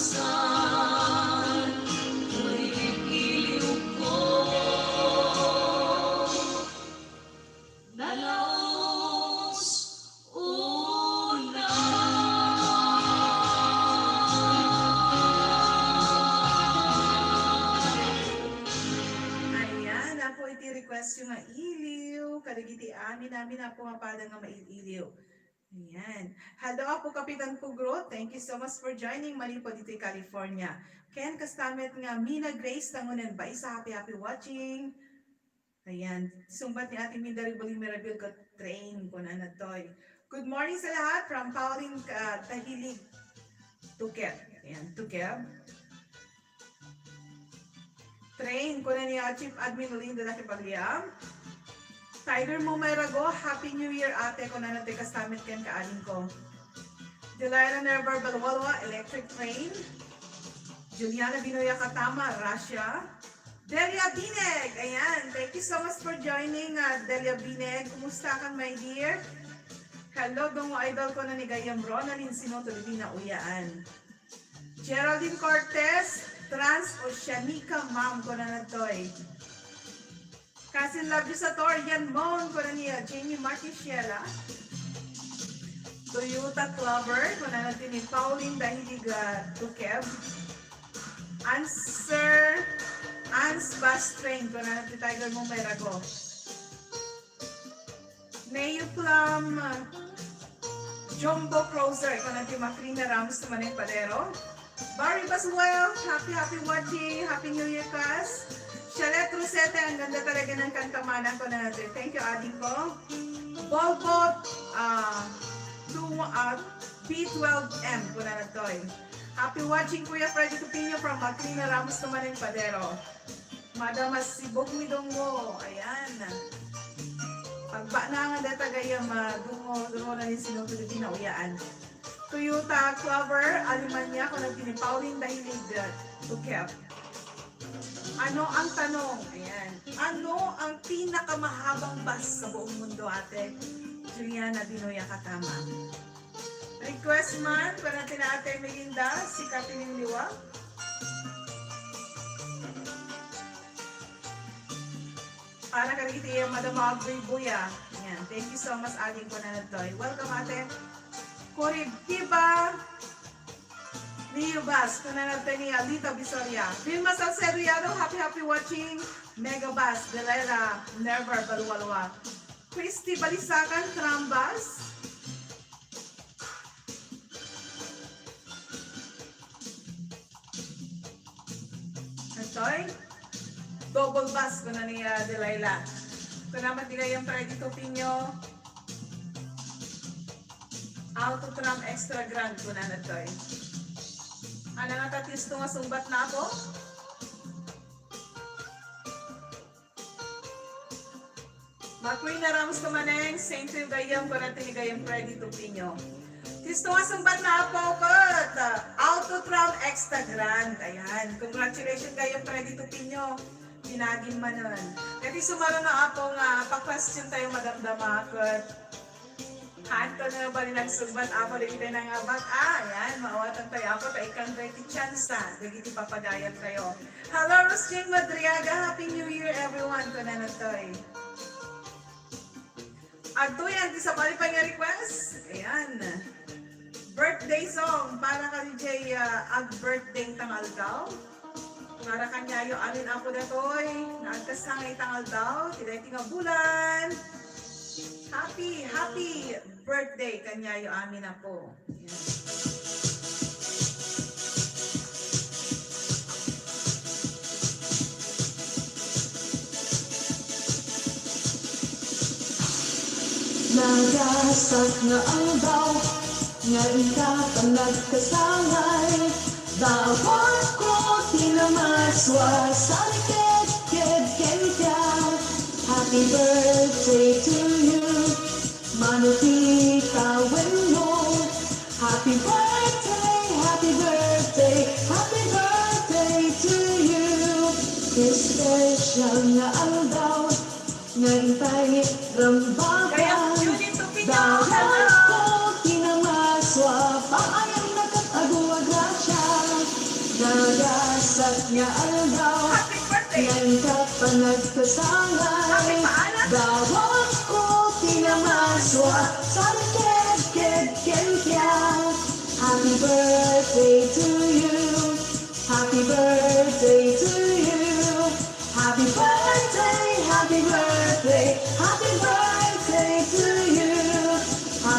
Ignacio nga iliw, kadagiti amin-amin, Apo nga pada nga mail-iliw. Ayan. Hello, Apo Kapitan Pugro. Thank you so much for joining. Malipo ditoy California. Ken kasta met nga Mina Grace Tangunan Baisa, happy, happy watching. Ayan. Sungbat ni Ate Minda Ribolin Mirabil ket train, kunana toy. Good morning sa lahat from Pauline, ah, Tahilig, Tukeb. Ayan, Tukeb. Train, kuna ni, ah, Chief Admin Linda Dakipagliam. Tiger Mumay Rago, Happy New Year, ate, kunana toy kasta met ken kaadingko. Delilah Nervar Balwalwa, Electric Train. Juliana Binoya Katama, Russia. Delia Bineg, ayan. Thank you so much for joining, ah, Delia Bineg. Kumusta ka, my dear? Hello, Dongo Idol, kuna ni Gayam Ronaldin Sinoto, Divina Uyaan. Geraldine Cortez, Transoceanica, ma'am, kunana toy. Cousin Love Satorian Mon, kuna ni, ah, Jamie Martisiela. Toyota Clover, kunana toy ni Pauline Dahilig, ah, Tukeb. Answer, Ans Bus Train, kunana toy Tiger Mumay Rago. Neo Plum, Jumbo Cruiser, kuna ni Macrina Ramos Tumanay Padero. Barry Basuel, happy, happy watching, happy New Year, kas. Chalet Rosete, ang ganda talaga ng kanta, manang, kunana toy. Thank you, ading ko. Volvo, ah, two, ah, B twelve M, kunana toy. Happy watching, Kuya Freddy Cupino from Macrina Ramos Tumanay Padero. Madam, masibog mi, Dongo. Ayan. Pagbana nga data gayam, ah, Dongo, Dongo na ni Sino to di nauyaan. Toyota Clover, Alemania, kuna ni Pauline Dahilig, ah, Tukeb. Ano ang tanong? Ayan. Ano ang pinakamahabang bus sa buong mundo, ate? Juliana Binoya Katama. Request man, kuna ni Ate Melinda, si Kathleen Liwa. Para kadagiti Madam Agboy Buya. Ayan. Thank you so much, ading, kunana toy. Welcome, ate. Kurib Kiba, Leo Bas, kunana toy ni Alita Visoria. Vilma Salcedo Yado, happy, happy watching. Mega Bas, Delilah Nervar Balualua. Christy Balisacan, Trambas. Atoy, double bus, kuna ni, ah, Delilah. Kuna met ni gayam Freddy Tupinyo, Auto Tram Extra Grand, kunana toy. Ano nga ta tisto nga sungbat na ako? Macrina Ramos Tumaneng, same to you gayam, kuna ni gayam Freddy Tupinyo. Tisto nga sungbat na ako ket, ah, Auto Tram Extra Grand. Ayan. Congratulations gayam Freddy Tupinyo. Binagim manen. Ket isu manen nga apo nga pa-question tayo madamdama ket Hanto na bali nagsungbat, apo, dagiti nangabak. Ah, ayan, maawatan tayo, apo, ta ikkan tayo ti tsansa dagiti papagayat tayo. Hello, Rosjing Madriaga. Happy New Year, everyone. Kunana toy. Adtoy, anti sa bali pa nga request. Ayan. Birthday song para kay D J, ah, ag-birthday tang aldaw. Para kaniayo amin, apo datoy, nga agkasangay tang aldaw, ti daytoy nga bulan. Happy, happy birthday kaniayo amin, apo. Yan. Nagasat nga aldaw, nga inka panagkasangay, dawatko ti namaswa, sarikedked kenka. Happy birthday to you, mano ti tawenmo. Happy birthday, happy birthday, happy birthday to you. Ti special nga aldaw, nga intay rambakan. Kaya, Julie Tupinyo, dawatko ti namaswa, paayam na ket adu a grasya. Nagasat nga aldaw, happy birthday, nga inka panagkasangay. Happy paanak. Dawatko ti namaswa, sarikedked kenka. Happy birthday to you. Happy birthday to you. Happy birthday, happy birthday.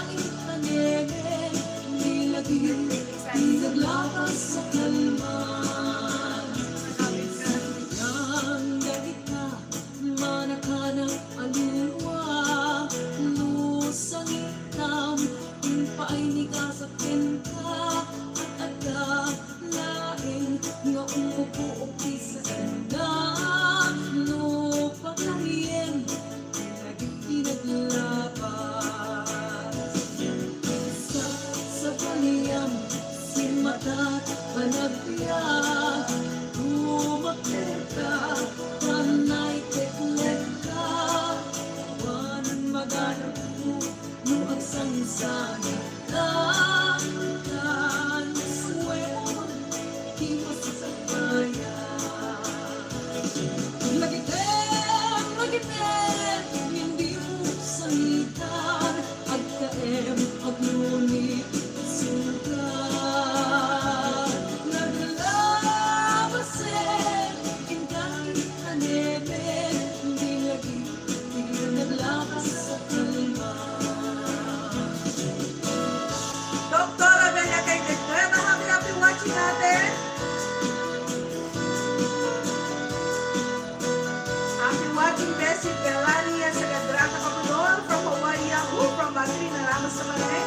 Naglaing tanemen, ni lagim, ni naglabas sa kalman. Yan dagita, manakana a lua, no sangitam, impaay ni kasat kenka, at adda laeng nga umupo ti saenda, no pakariem, dagiti naglabas. Sa, sa paliam, simmatak, panagbiag, umakterka, panay tekletka, awan maganaw, no agsangsangit. Tan, tan, suwem, ti masasakbayan. Lagipem, lagipem, ngem dimo sangitan. Agtaem Patri na ramos sa manay.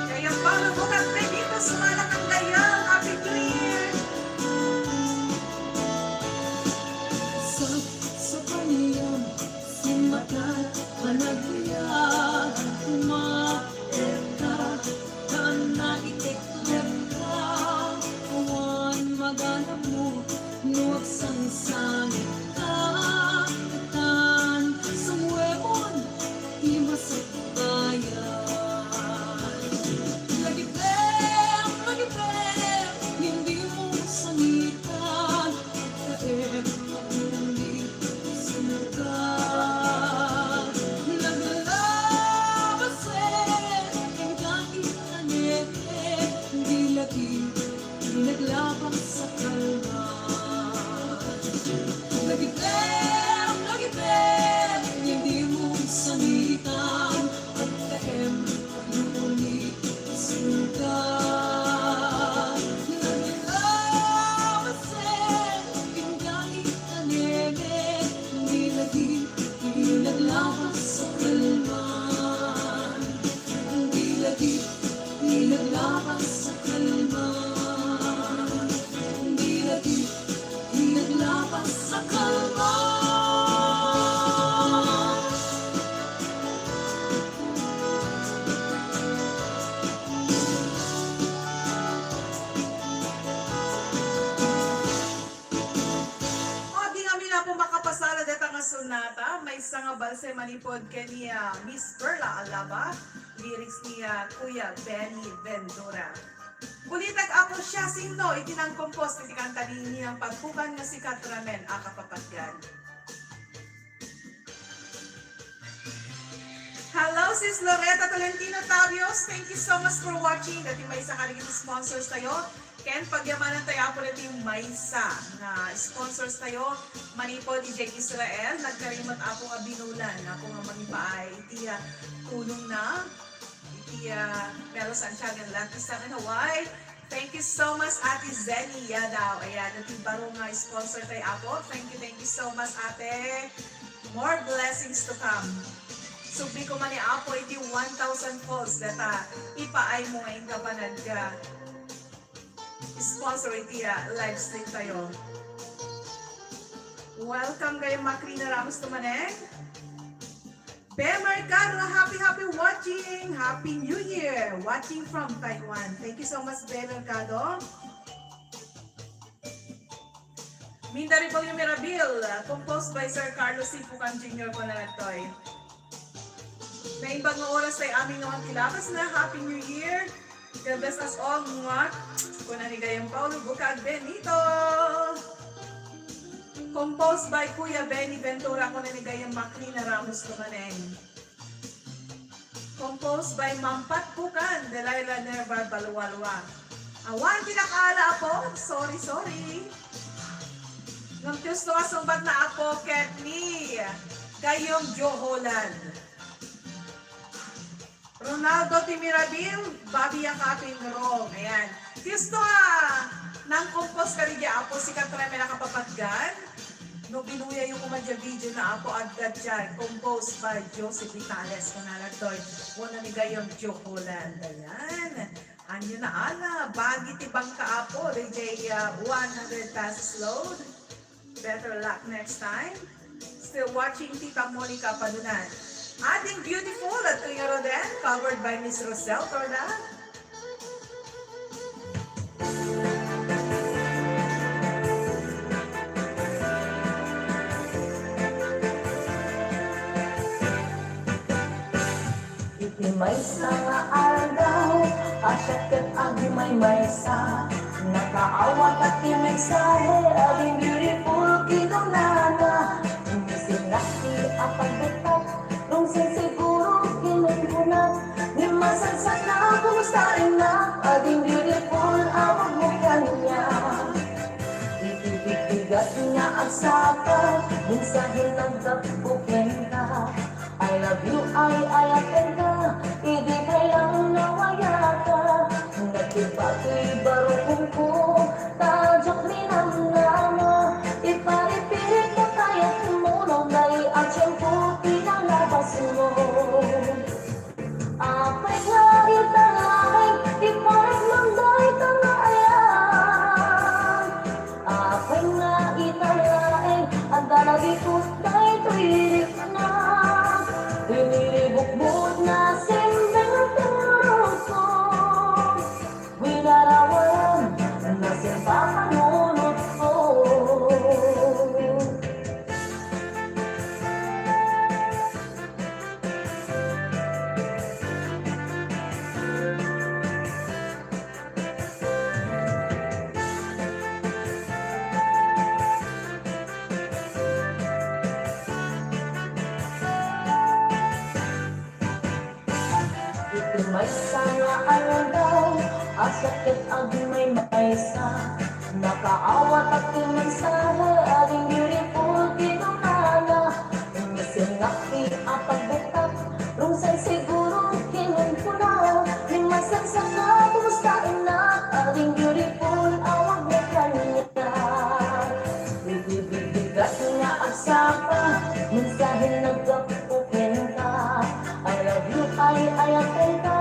Kaya Paolo Bukat Benito, sumala kang gayam. Happy New Year! Sa, sa paniyam, simata, panagbiag, kumaerka, kana iteklebka, awan maganapmo, no agsangsangit ka, tan sumuwebon, imasakbayan. Lagipem, lagipem, hindi mo sangitan. Agtaem, agmuli, sumuka. Naglalabasen, ang dating kanete, hindi lagi, hindi naglabas sa kalma. Lagipem, lagipem, hindi mo sangitan. Agtaem, agmuli, sumuka. Naglalabasen, ang dating kanete, hindi lagi, hindi naglabas sa kalma. Hindi lagi, hindi naglabas sa kalma. Hindi lagi, hindi naglabas sa kalma. O, di ngamin a po makapasala deta nga sonata, maysa nga balse manipud ken ni, ah, Miss Perla Alaba, lyrics ni, ah, Kuya Benny Ventura. Ulitek a po, siasino iti nang-compose iti kanta ni Ninang Pagpukan nga sikat ramen a kapapatgan? Hello, Sis Loretta Tolentino Tabios. Thank you so much for watching. Dati maysa kadagiti sponsors tayo. Ken pagyamanantayo a po dati maysa nga sponsors tayo. Manipud idiay Israel, nagkarimut a po nga binulan a po nga mangipaay iti, ah, tulongna. Iti, ah, Melo Santiago and Lucky Seven Hawaii. Thank you so much, Ate Zenny Yadaw. Ayan, iti baro nga sponsor tayo, Apo. Thank you, thank you so much, Ate. More blessings to come. Subli ko man ni Apo iti one thousand folds data ipaay mo nga inka panagka sponsor iti, ah, live stream tayo. Welcome kayo, Makrina Ramos Tumaneng. Be Mercado, happy, happy watching! Happy New Year! Watching from Taiwan. Thank you so much, Be Mercado. Minda Rebullion Mirabil, composed by Sir Carlos C. Pucan Junior, kuna dagitoy. Naimbag nga oras tayo amin nga makilabas na. Happy New Year! God bless us all, mwah! Kuna ni Gayam Paulo Bucag Benito. Composed by Kuya Benny Ventura, kuna ni Gayam Makrina Ramos Tumaneng. Composed by Mampat Bukan, Delilah Nerva Balualua. Awan ti nakaala, Apo. Sorry, sorry. Ngem ti usto a sungbatna, Apo, ket ni Gayam Joe Holland. Ronaldo Timirabil, Babi Yakapin Rome. Ayan. Ti usto a nang-compose kadi, Apo, sikat ramen a kapapatgan. No binuyayo koma diay video na, Apo, adda diay. Composed by Joseph Vitales. Kuna dagitoy, wenno ni Gayam Joe Holland. Ayan. Ania naala, bagi ti bangka, Apo, diay, ah, one hundred pesos load. Better luck next time. Still watching Tita Monica Padunan. Adding Beautiful at Kuya Roden, covered by Miss Rosel Torda. Iti maysa nga aldaw, a siak ket agimaymaysa, nakaawat ti mensahe, ading beautiful kinunana. Misinak ti apagbitak, rungsen siguro kinunkunak, ni masansan na kumusta innak, ading beautiful awag mo kaniak. Iti bigbigat nga agsapa, mensahe nagdakpo kenka. I love you, ay, ay, atenka, idi kayam nawayaka. Nagtipa ti barukongko, ta diak minamnama. Iparipirik mo kayat mo, no naiatien ko pinalabas mo. Maysa nga aldaw, a siak ket agmaymaysa. Nakaawat ti mensahe, ading beautiful kinunana. Missing nga ti a pagbitak, rungsay siguro kinunkuna. Ni masaksak nga kumusta innak, ading beautiful awag na kanya. Bigbigbigbigat nga agsapa, mensahe naggapu kenka. I love you, I, I love kenka.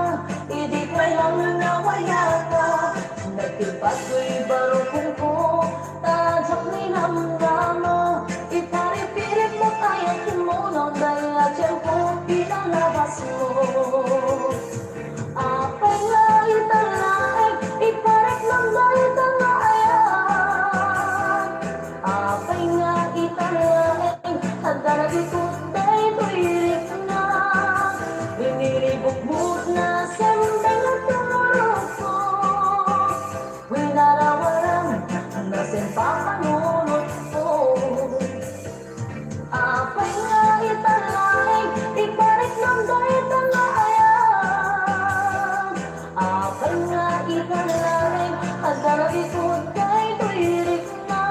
Idi pay lang nawayaka, nagtibagtoy barukongko, ta diak ninamnama. Iparipiripmo kayat kimo no dayta tiempo pinalabasmo. Apay nga ita laeng, ipariknam dayta nga ayan. Apay nga ita laeng, adda nagikut daytoy rikna. Riniribukmo na sembeng a turogko. Winarawaram na sempapangulotko. Apay nga ita laeng, ipariknam dayta nga ayan. Apay nga ita laeng, adda nagikut daytoy rikna.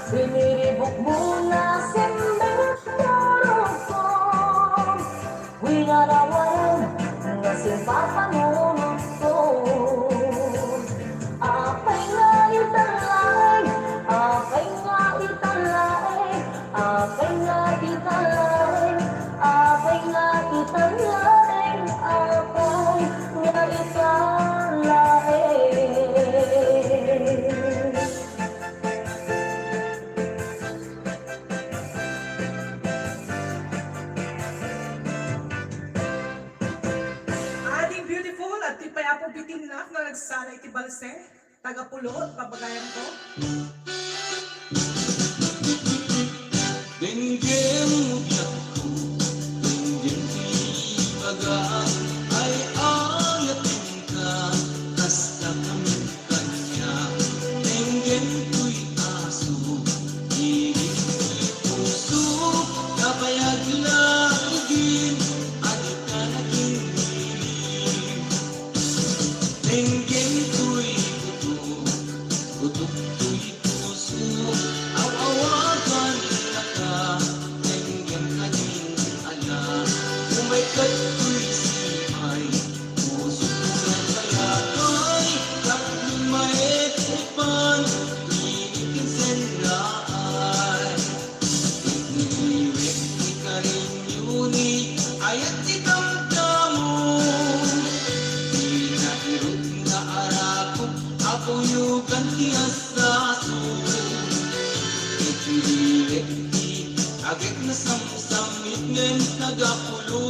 Riniribukmo na sembeng a turogko. Winarawaram nga sempapangulotko. Apay nga ita laeng, apay nga ita laeng, apay nga ita laeng, apay nga ita laeng, apay nga ita laeng. Ading beautiful, adtoy pay Apo Bitinnak nga nagsala iti balse. Taga Pulot, pabagayanko. Denggem biagko, denggem ti ibaga, ay-ayatenka, kasta kami. Kaniak, denggem toy aso, denggem toy puso, kabayag laeng a dika naginggiling. Denggem toy gutom, gutom toy puso, aw-awagannaka, denggem kadin ala, umay kadtoy siay. Puso ko nga kayatay, tapno maipsipan, initinsen laay. Itniwek ti karinyo ni ayat ti tamtamo. Pinairut nga arakop, apuyogan ti asraso. Itniwek ti agek nasamsamit ngem nagapulo.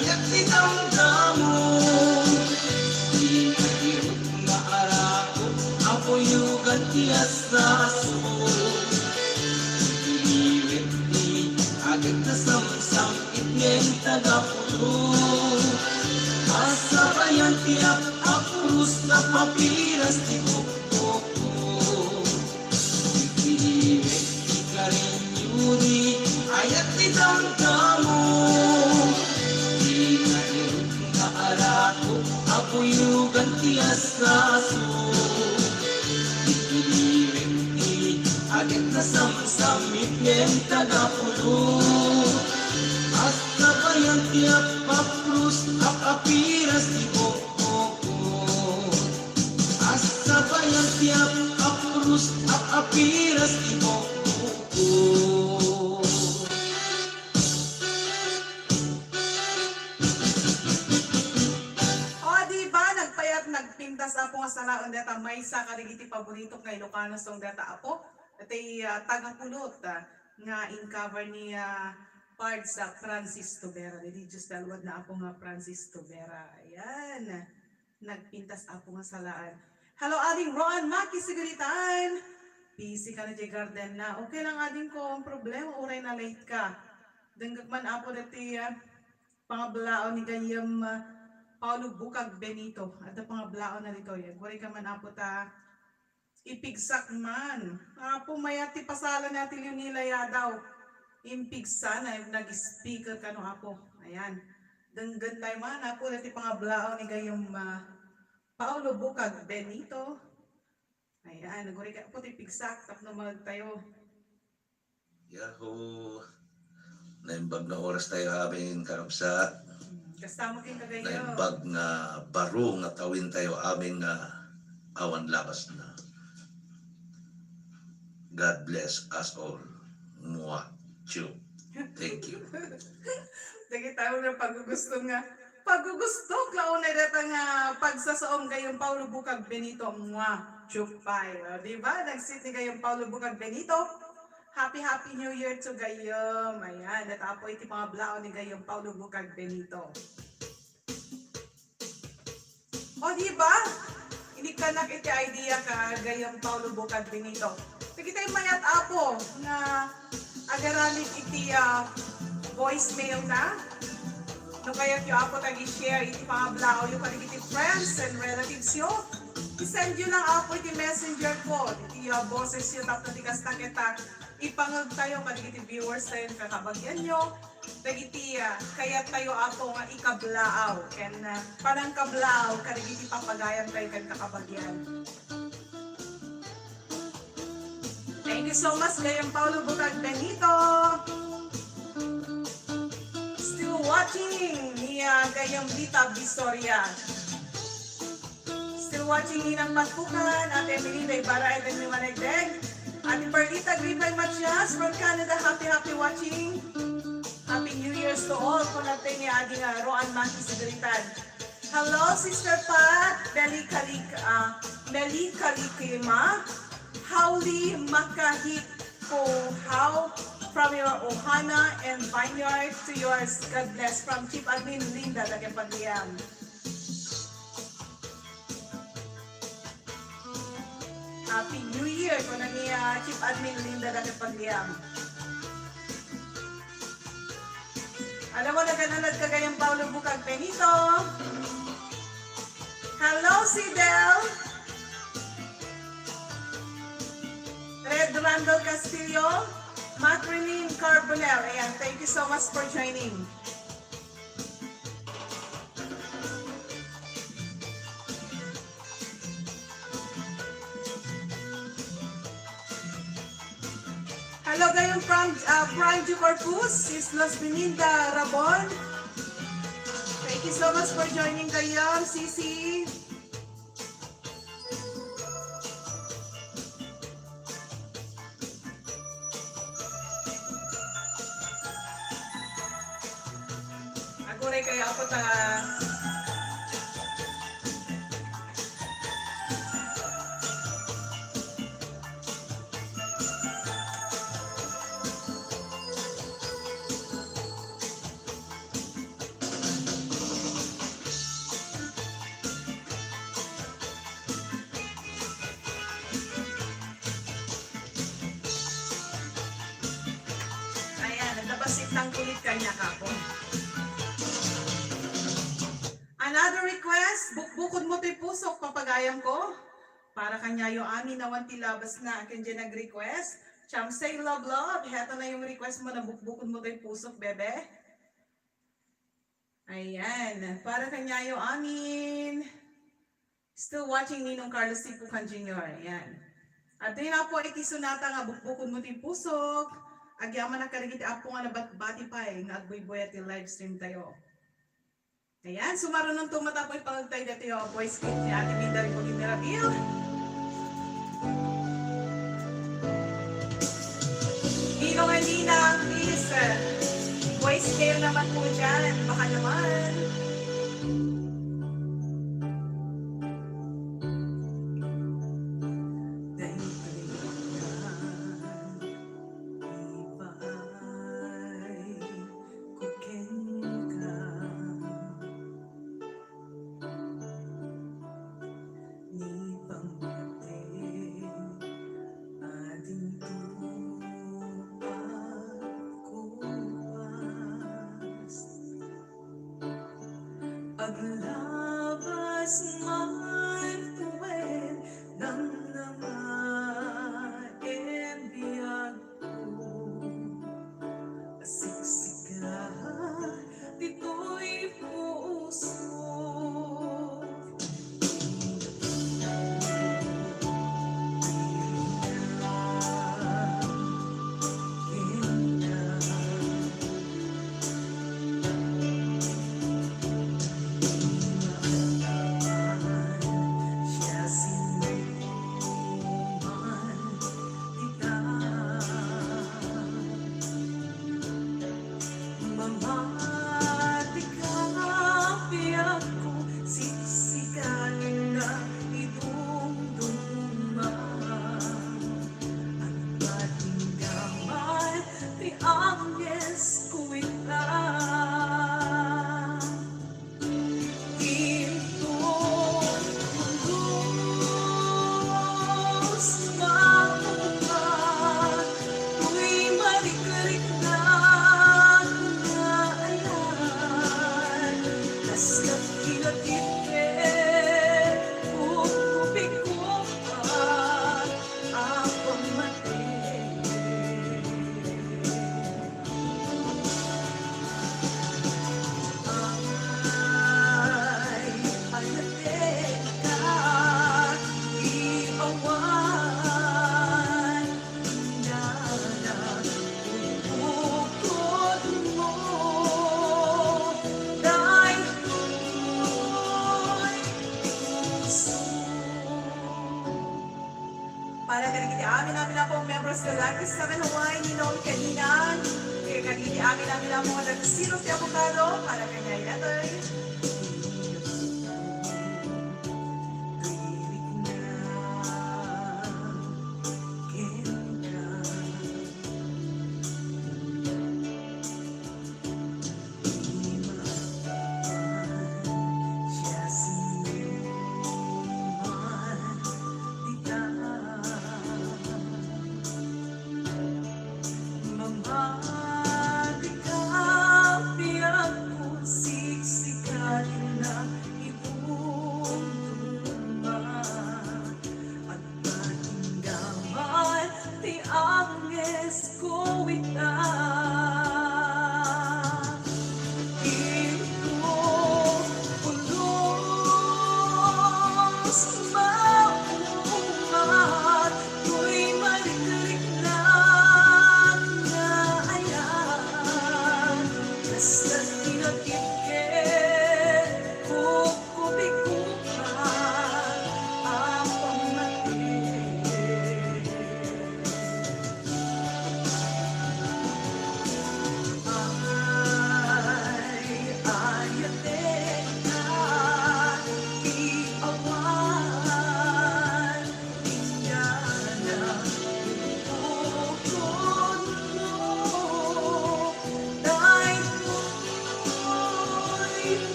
Ket ti damdamo, ti nairup nga arakop, apuyo, ganti a saso. Iti liwet ti agek ta samsam-it nga taga-pulo. Asabayan ti ap-apros a papiras ti bukbukko. Iti liwet ti karinyuri, ayat ti damdamo. Ti nairup nga arakop, apuyo, ganti a saso. Iti liwet ti agek ta samsam-it nga taga-pulo. Asabayan ti ap-apros a papiras ti bukbukko. Asabayan ti ap-apros a papiras ti bukbukko. O, di ba? Nagpayat, nagpintas, Apo, nga salaen dayta maysa kadagiti paboritok nga Ilocano song dayta, Apo. Dayta, ah, taga-Kulot, ah, nga in-cover ni, ah, Pards, ah, Francis Tubera. Daydi Dios ti alwadna, Apo, nga Francis Tubera. Ayan. Nagpintas, Apo, nga salaen. Hello, Ading Roan Maki Siguritan. Busy ka na diay garden na. Okay lang, Ading ko, ang problema, uray na late ka. Denggek man, Apo, dayta, ah, pangablaon ni gayyem, ah, Paulo Bukag Benito. Adda pangablaonna ditoy. Uray ka man, Apo, ta ipigsak man. Apo, mayat ti pasalan na ti Leonila Yadaw. Impigsa na, nag-speaker kano, Apo. Ayan. Denggentayo man, Apo, dayta pangablaon ni gayyem, ah, Paulo Bukag Benito. Ayan, uray ka, Apo, ti pigsak tapno maagtayo. Yahoo! Naimbag nga orastayo amin, kakabsat. Kasta mo kin kagayo. Naimbag nga baro nga tawintayo amin nga awan labasna. God bless us all. Mua. Chew. Thank you. Dagiti tayo nga pagugusto nga. Pagugustok la unay dayta nga pagsasaom gayyem Paulo Bukag Benito. Mua. Chupay. O, di ba? Nagsit ni gayyem Paulo Bukag Benito. Happy, happy New Year to gayyem. Ayan, dayta, Apo, iti pangablaon ni gayyem Paulo Bukag Benito. O, di ba? Inikkannak iti idea ka gayyem Paulo Bukag Benito. Dagiti mayat, Apo, nga agaramid iti, ah, voicemail na. No kayatyo, Apo, ta i-share iti pangablaawyo kadagiti friends and relatives yo, i-send yo lang, Apo, iti messenger ko, iti, ah, boses yo tapno ti kasta ket, ah, ipangegtayo kadagiti viewers tayo, kakabagian yo, dagiti, ah, kayat tayo, Apo, nga ikablaaw ken, ah, panangkablaaw kadagiti papagayan tayo ken kakabagian. Thank you so much, Gayam Paulo Bukag Benito. Still watching, ni, ah, Gayam Lita Visoria. Still watching, Ninang Pagpukan, Ate Melinda Ibarra, and then Manegdeg. Ate Perlita Gripay Matias from Canada, happy, happy watching. Happy New Year's to all. Kunatay ni Adi nga Roan Maki Siguritan. Hello, Sister Pat. Meli Kalik, ah, Meli Kalikima. Howli Makahit ko how from your Ohana and Vineyard to yours. God bless from Chief Admin Linda Dagepagliam. Happy New Year, kuna ni, ah, Chief Admin Linda Dagepagliam. Alam mo, nagananad ka gayam Paulo Bukag Benito. Hello, Sidel. Red Randall Castillo. Macrilyn Carbonell. Ayan, thank you so much for joining. Hello, gayam from, uh, Prime Corpus, Islas Melinda, Rabon. Thank you so much for joining, gayam, Sisi. Aguray kayo, Apo, ta. Pasit ng kulit kanya, kapo. Another request, bukbukod mo to'y pusok, papagayam ko. Para kanyayo amin, awan ti labas na, ken diay nag-request. Cham say love, love. Heto na yung request mo na bukbukod mo to'y pusok, bebe. Ayan. Para kanyayo amin. Still watching, Ninong Carlos Sipukan Junior. Ayan. At yun na po, iti sonata nga bukbukod mo ti pusok. Agyamanak kadagiti apo nga nabatbati pay nga agbuybuya ti live stream tayo. Ayan, sumarunon to matapoy pangagtay dati, oh, voice kit ni Ate Minda Ribugin Mirabil. Ninong Alina, please, uh, voice mail naman po dyan. Baka naman. Dahil ipaay ko kenka ni pangpati adinto a kupas. Aglabas man tuwen namnama en biag Siksika ditoy puso. Siya sino man ikaw. Mamati ka, biag ko, siksikan na idumduma. At matinggaman ti Agnes ko ita. Inton pulos nga buka, toy marikrikna nga ayan, kasla kinatitpet, pupupikupa a pamati. Para kadagiti amin-amin a pong members ti Lucky Seven Hawaii, Ninong ken Ninang, ken kadagiti amin-amin a pong nagsirup ti abogado, para kaniay daytoy.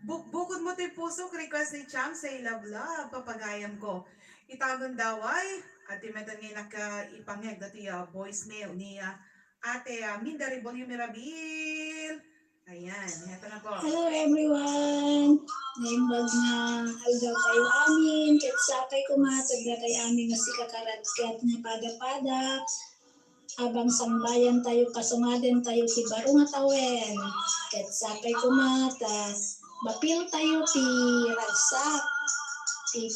Bukbukod mo ti pusok, request ni Cham, say love, love, papagayam ko. Itagon daway, at ti metan nga nakaipangeg dati, ah, voicemail ni, ah, Ate, ah, Minda Rebolyo Mirabil. Ayan, heto na po. Hello, everyone. Naimbag nga aldaw tayo amin. Ket sapay koma, tagna tayo amin nga sika karatkat nga pada-pada. Abang sangbayan tayo, kasungaden tayo ti baro nga tawen. Ket sapay koma ta mapil tayo ti ragsak, ti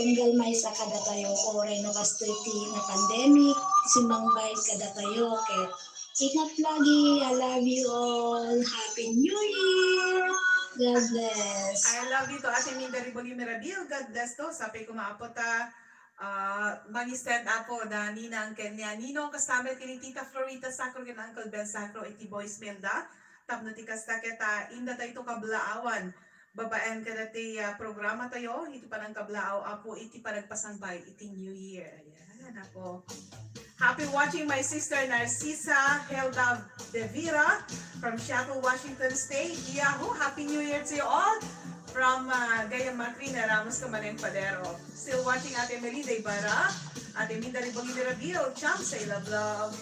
tunggal maysa kadatayo, uray no kastoy ti nga pandemic, simangbay kadatayo, ket ingat lagi. I love you all. Happy New Year. God bless. I love you to Ate Minda Rebolyo Mirabil. God bless to. Sapay koma, Apo, ta, ah, mangisend, Apo, da Ninang ken ni Ninong, kasama ken ni Tita Florita Sacro ken Uncle Ben Sacro iti voicemail da. Tapno ti kasta ket, ah, inda tayo to kablaawan babaen kadati, ah, programa tayo iti panangkablaaw, Apo, iti panagpasangbay iti New Year. Ayan, Apo. Happy watching, my sister Narcisa Helda De Vera from Seattle, Washington State. Yahoo! Happy New Year to you all. From, ah, Gayam Macrina, Ramos Kamaneng Padero. Still watching, Ate Melinda Ibarra, Ate Minda Rebolyo Mirabil, Cham, say love, love.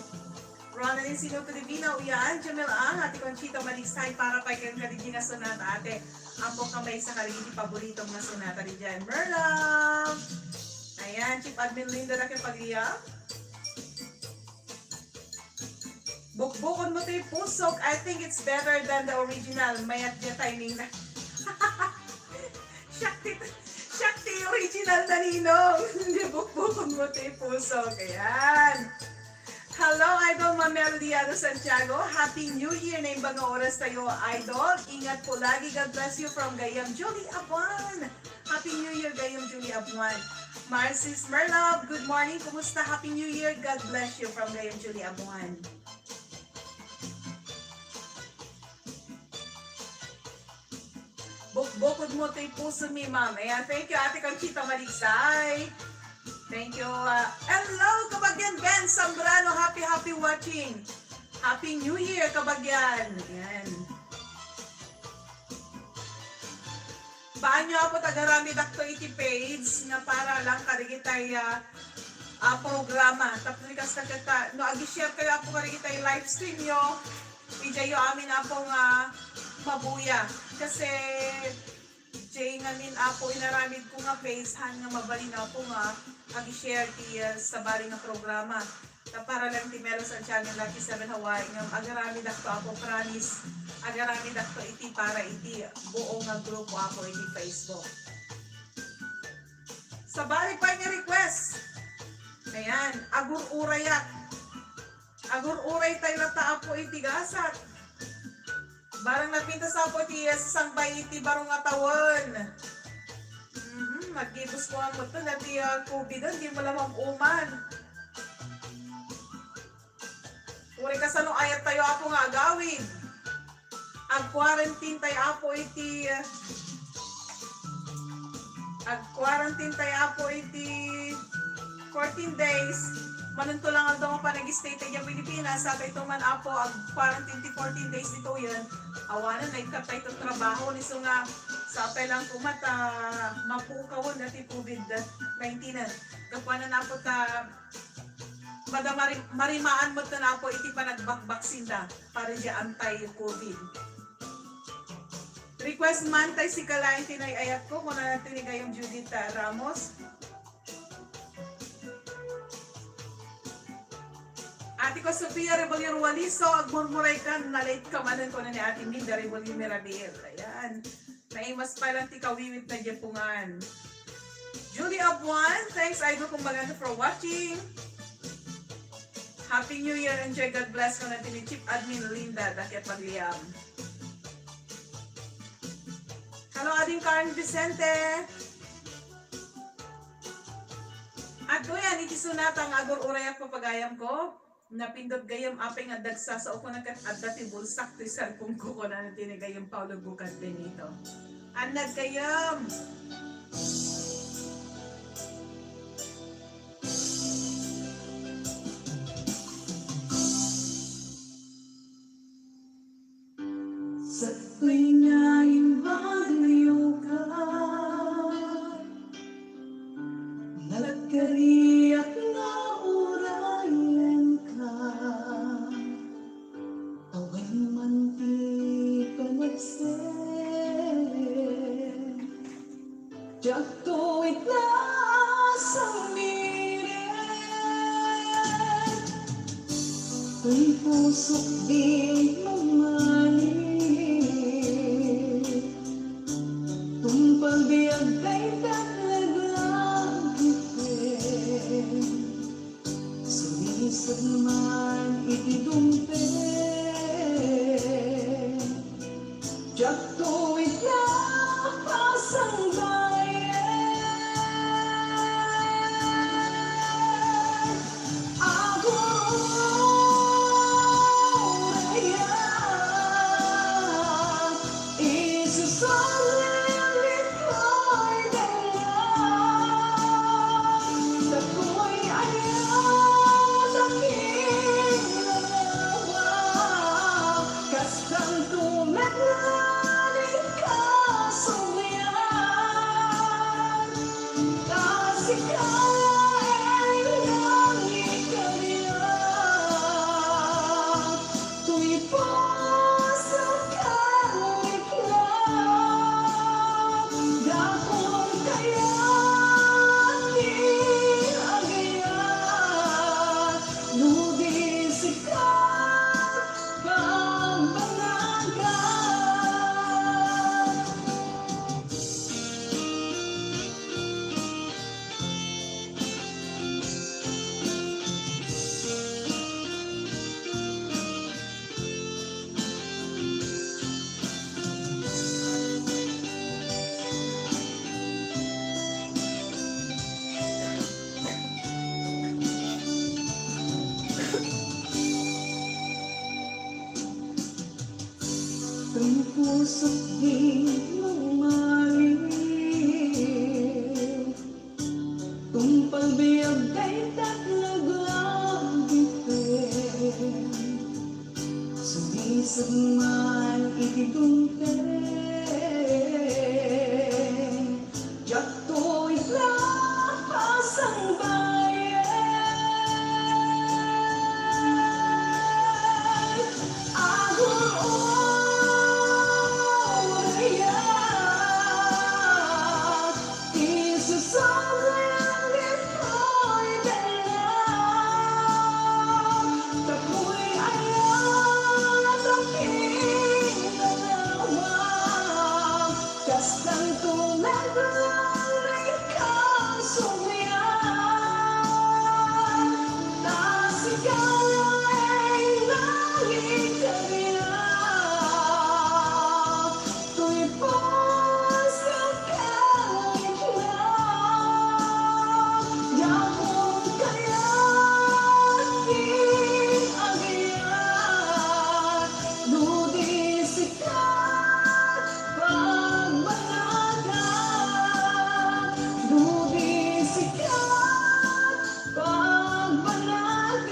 Ronaldin Sinuto Divina, Uyan, Jamil Ang, Ate Conchita Maligsay, para pay ken kadagiti nga sonata, Ate. Apo, ka maysa kadagiti paborito nga sonata diay. Merlove! Ayan, Chief Admin Linda, nakipag-iya. Bukbukon mo ti pusok. I think it's better than the original. Mayat diay timing na. Siak ti, siak ti original na, Ninong. Bukbukon mo ti pusok. Ayan. Hello, Idol Ma'am Melody Ado Santiago. Happy New Year. Naimbag nga oras tayo, Idol. Ingat po lagi. God bless you from Gayam, Julie Abuan. Happy New Year, Gayam Julie Abuan. Marcis Merlove, good morning. Kumusta? Happy New Year. God bless you from Gayam Julie Abuan. Bukbukod mo to'y puso mi, ma'am. Ayan, thank you, Ate Conchita Maligsay. Thank you. Ah, hello, Kabagyan Ben Zambrano. Happy, happy watching. Happy New Year, Kabagyan. Ayan. Baanyo, Apo, ta agaramidakto iti page nga para lang kadagitay, ah, ah, programa. Tapno kasta ket, no agi-share kayo, Apo, kadagitay live stream yo, idiayyo amin, Apo, nga mabuya. Kasi, diay ngamin, Apo, inaramidko nga page, han nga mabalin, Apo, nga agi-share ti, ah, sabali nga programa. Ta para lang ti Melo Santiago and Lucky Seven Hawaii ngem agaramidakto, Apo, promise. Agaramidakto iti para iti buo nga grupo, Apo, iti Facebook. Sabali pay nga request. Ayan, agur-urayak. Agur-uray tayo latta, Apo, iti gasat. Barang napintas, Apo, ti, ah, sasangbay iti baro nga tawen. Mhm, naggibuskoan metten dati, ah, COVID-en, di mo la mam-uman. Uray kasano ayat tayo, Apo, nga agawid. Ag-quarantine tayo, Apo, iti, ah, Ag-quarantine tayo, Apo, iti fourteen days. Manunto lang aldaw nga panag-stay tayo diay Pilipinas, sapay to man, Apo, ag-quarantine ti fourteen days ditoyen. Awanen, naikkat tayo ti trabaho, ni isu nga, sapay lang koma ta mapukawen dati COVID nineteen. Gapuanan, Apo, ta mada mari-, marimaan met, Apo, iti panagbakbaksinda para diay anti-COVID. Request man tay sika laeng ti nay-ayatko, kunana ti ni Gayam Judith, ah, Ramos. Atiko Sofia Rebollo Rualiso, agmurmuray ka, nalate ka manen, kuna ni Ate Minda Rebollo Mirabil. Ayan. Naimas pa lang ti kawiwit na diay pungan. Julie Abuan, thanks, Idol Kumbagan, for watching. Happy New Year and joy God bless, kuna ti ni Chief Admin Linda Daquet Pagliam. Hello, Ading Karen Vicente. At kuya, iti sonata nga agur-urayak, papagayam ko. Napindot gayam apay nga dagsa, sao ko na ket adda ti bulsak ti cellphone ko, kunana ti ni gayam Paolo Bucad Benito. Annad gayam! Sa tuwing nga Ti pusok di mangmaliw, tungpal biag dayta naglagipen, sulised man iti dumpen. Diakto ita pasangbayen. Aguray a, isu sa lilipay dalan. Dagitoy ayat a kinalawa, kastanto naglalikasubyan. Ta sika, ay langit kaniak, toy pusok ken liknak, dakon kayat ti agayat, no di sika, pagbanagak. Ti pusok di mangmaliw, tungpal biag dayta naglagipen, sulised man iti dumpen. Diakto ita pasangbayen. Aguray a, isu sa lilipay dalan. Dagitoy ayat a kinalawa, kastanto naglalikasubyan. Ta sika, ay langit kaniak, toy pusok ken liknak, dakon kayat ti agayat, no di sika, pagbanagak. No di sika, pagbanagak.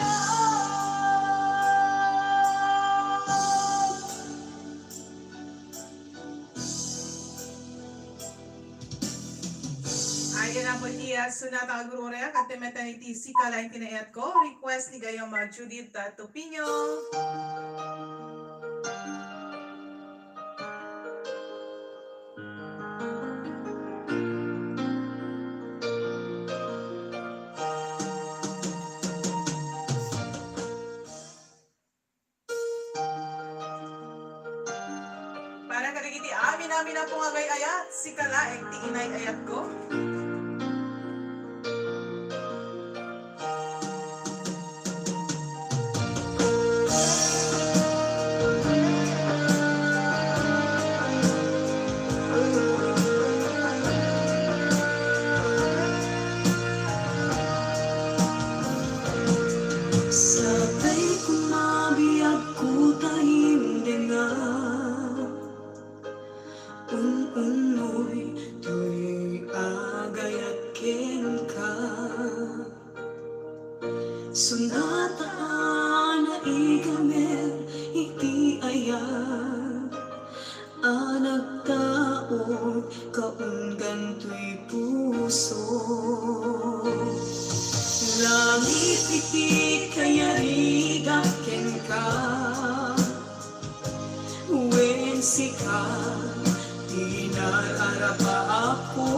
Ayan na po ti, ah, sonata nga aguray, ket ti metten iti Sika Laeng ti Naayatko. Request ni gayam, ah, Judith, ah, Tupinio. Para kadagiti amin-amin a pungagay-ayat, sika laeng ti inay-ayatko. Sapay koma biagko ta imdenga, un-unnoy toy agayat kenka. Sonata a naigamer iti ayat a nagtaud kaunggan toy puso. Langit iti kayarigak kenka. Wen sika ti narapaapko,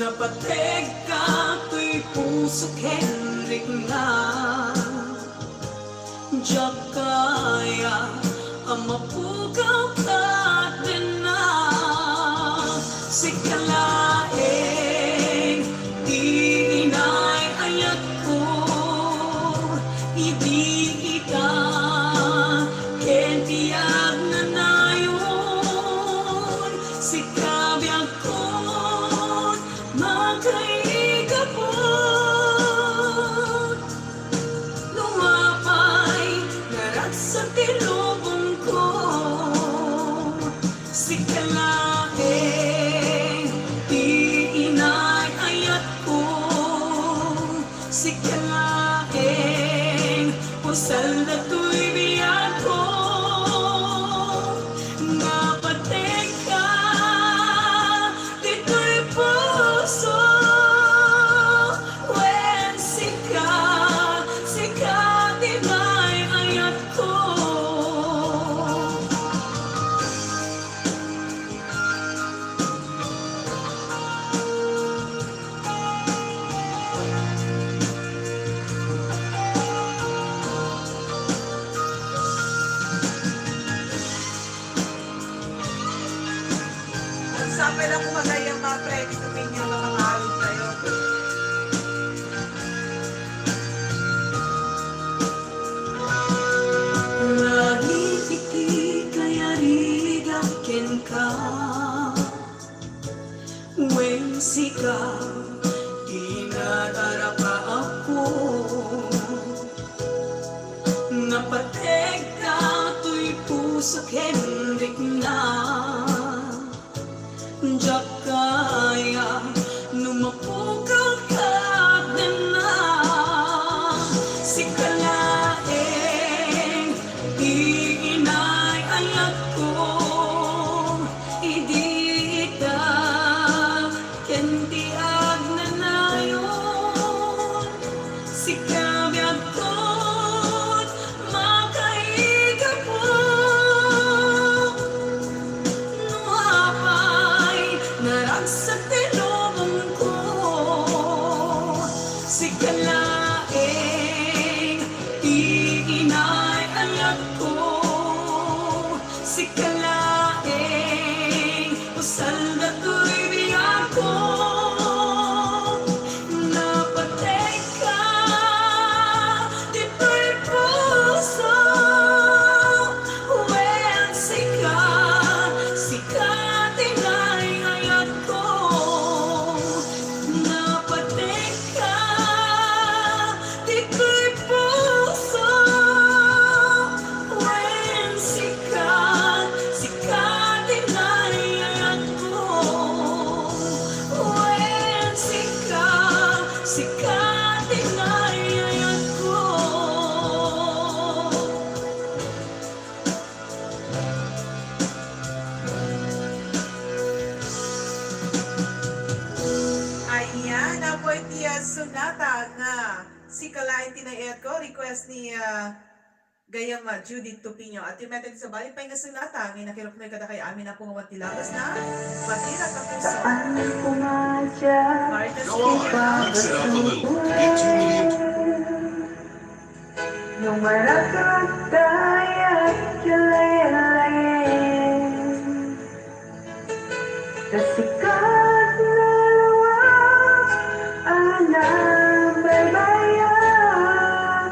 napategka toy Puso ken rikna, diak kaya a mapukaw kadena. Sika laeng ti inay-ayatko, idi ita ken ti agnanayon. Sika biagkon makaigapon. No apay naragsak ti lubongko, sika laeng ti inay-ayatko. Sika laeng, usal datoy biagko. Napategka ditoy puso, wen sika, sika ti inay-ayatko. Sapay lang kumagay ang mga credit opinion na mga alog kayo. Nagipiti kaya rigat kenka. Wen sika, ti nadarakaako. Napategka toy puso ken rikna. Diak kaya no mapukaw kadena. Sika laeng ti inay-ayatko. Idi ita ken ti agnanayon, sika biagkon makaigapon. No apay naragsak ti lubongko, sika laeng ti inay-ayatko. Sika laeng, usal datoy biagko. Napategka ditoy puso. Wen sika, sika ti inay-ayatko. Napategka ditoy puso, wen sika, sika ti inay-ayatko. Wen sika, sika ti inay-ayatko. Ayan, apoy ti, ah, sonata nga Sika Laeng ti Inay-ayatko, request ni, ah, Gayam, ah, Judith Tupinio. At yung metag sa bali pay nga sonata nga inakirukoy kadakay amin a pungawan ti lawas na Batira Kapuso. Saan ko madya Martha Go on, Spinella. Mix it up a little. Get two million. No maragratay a kilaylayen, ta sikat nga lawag a nabaybayan,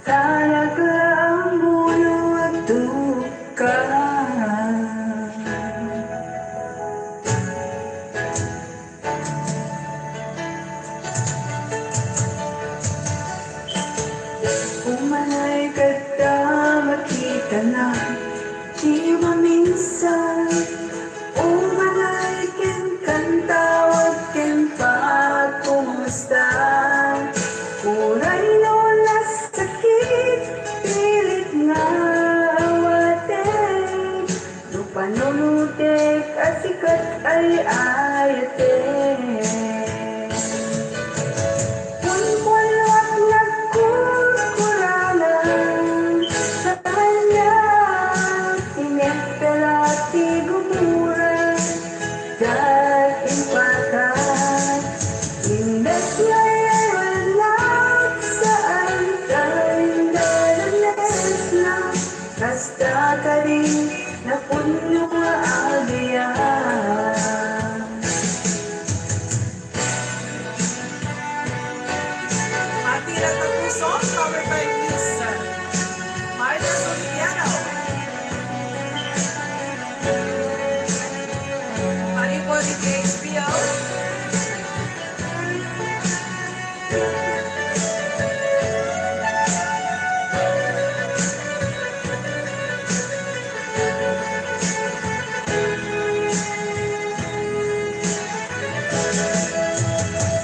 sayak la ammoyo a tuka. Umanay kadta makitana, ti maminsan. Umanay kenka, tawag ken pagkumusta. Uray no nasakit, pilit nga awaten. No panunotek a sikat ay ayaten. Kunkuanak nagkurkuranan, kaniak inekpela ti gumura, ket impakat, indaslay a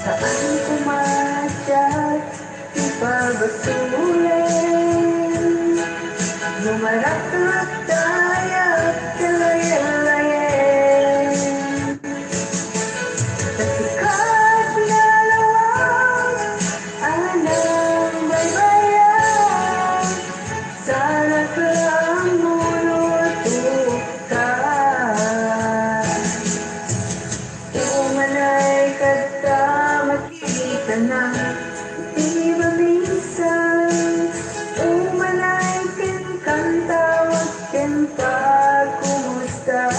Saan ko matyak ti pabasulen, no marakrak ta ayak ket layen-layen. Ta sikat nga lawag a nangbaybayag, saanak la a munutok ka. Umanay kadta, makitana ti maminsan. Umanay kenka, tawag ken pagkumusta.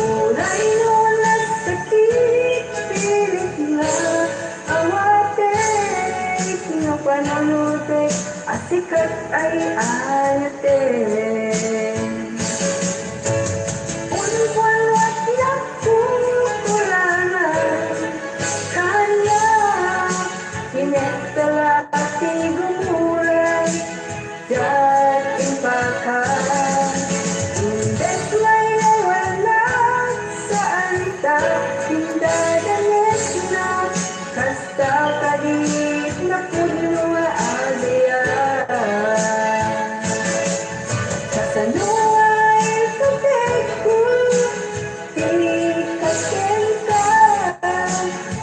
Uray no nasakit, pilit nga awatek, no panunutek a sikat ay ayatek. Unkuan, wak nakukurangan kaniak, inek ta la ti gumuray, diak impaka. Imbes nga iyawanak, saan ta indadanesna, kasta kadit napudno nga agian. Kasano nga ipategko ti kakenka,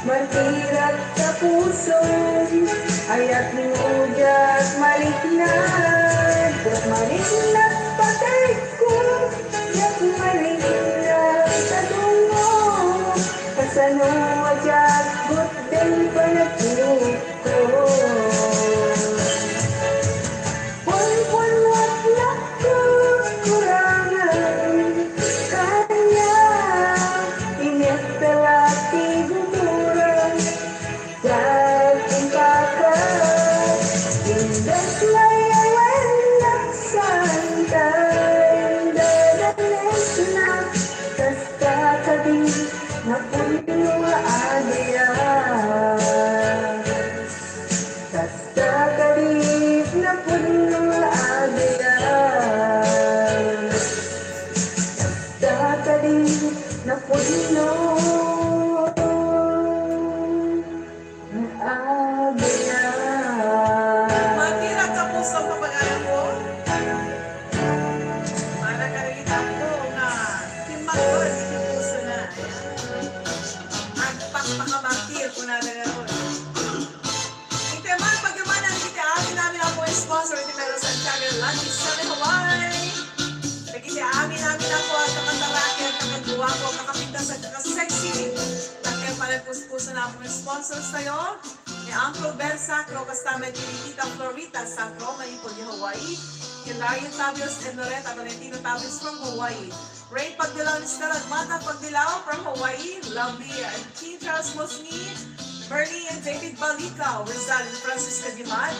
martirak ta puson, ayatmo diak mariknad, diak mariknad pategko, diak mariknad ta dungo, kasano a diak gutden panagpukko. Punpunot nakukurangan kaniak, inek ta la ti gumuray, diak impaka. Imbes nga iyawanak, saan ta indadanesna, kasta kadit napudno nga agian. Kasta kadit napudno nga agian. Kasta kadit napudno nga agian. Matirag ka puso, kapag-anak ko. Para karitan ko nga timmangkod iti puso na. Agpakpakamartir, kunada ngarud. Iti man, pagyaman dagiti amin-amin a pong sponsor iti Mero Santiago, Lucky Seven Hawaii. Dagiti amin-amin a pong agkakataraken, agkakaguapo, agkakapintas, agkakasexy. Dakkel panagpuspuso na a pong sponsors tayo. Ni Uncle Ben Sacro, kasta met ni Tita Florita Sacro, manipud Hawaii. Hilario Tabios and Loretta Valentino Tabios from Hawaii. Ray Pagdilaw, Mister Agmata Pagdilaw from Hawaii, Lovely and King Charles Mosni, Merly and David Balica, Rizal and Francisca Diman,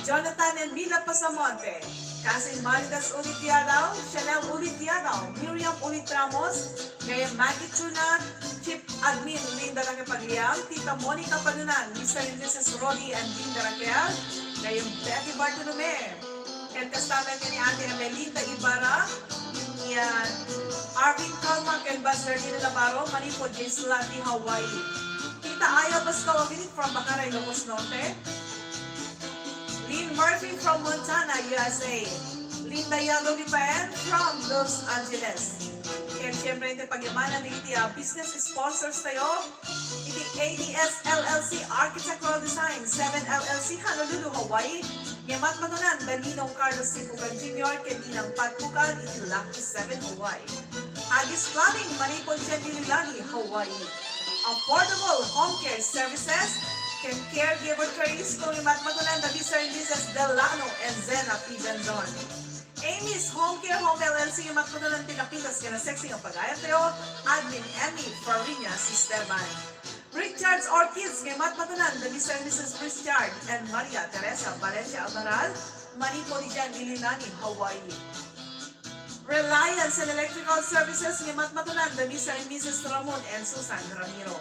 Jonathan and Mila Pasamonte, Cousin Maridas Ulit Diadaw, Chanel Ulit Diadaw, Miriam Ulit Ramos, Gayam Maggie Tuna, Chief Admin Linda Raquel Pagliang, Tita Monica Palunan, Mister and Missus Rodi and Linda Raquel, Gayam Betty Bartolome, ken kasta met ni Ate Amelinda Ibarra, ni Arvin Calma, ken Bas Jardine Navarro, manipud Isla ti Hawaii. Tita Aya Bascao Aguirre from Bacaray, Ilocos Norte. Lynn Murphy from Montana, U S A. Linda Yago Lipaen from Los Angeles. Ken siyempre, iti pagyamanan dagiti, ah, business sponsors tayo. Iti A D S L L C Architectural Design, Seven L L C Honolulu, Hawaii. Nga matmatunan da Ninong Carlos Sipugan Junior ken Ninang Pat Pukan iti Lucky Seven Hawaii. Agis Plumbing, manipud Jenny Lilani, Hawaii. Affordable home care services ken caregiver care is kung matmatunan da Mister and Missus Delano and Zena P. Benzon. Amy's Home Care Home L L C, matmatunan ti napintas ken sexy nga pagayam tayo, Admin Emmy Fariñas Esteban. Richards Orchids, nga matmatunan da Mister and Missus Richard and Maria Teresa Valencia Amaral, manipud Jenny Lilani, Hawaii. Reliance and Electrical Services, nga matmatunan da Mister and Missus Ramon and Susan Ramiro.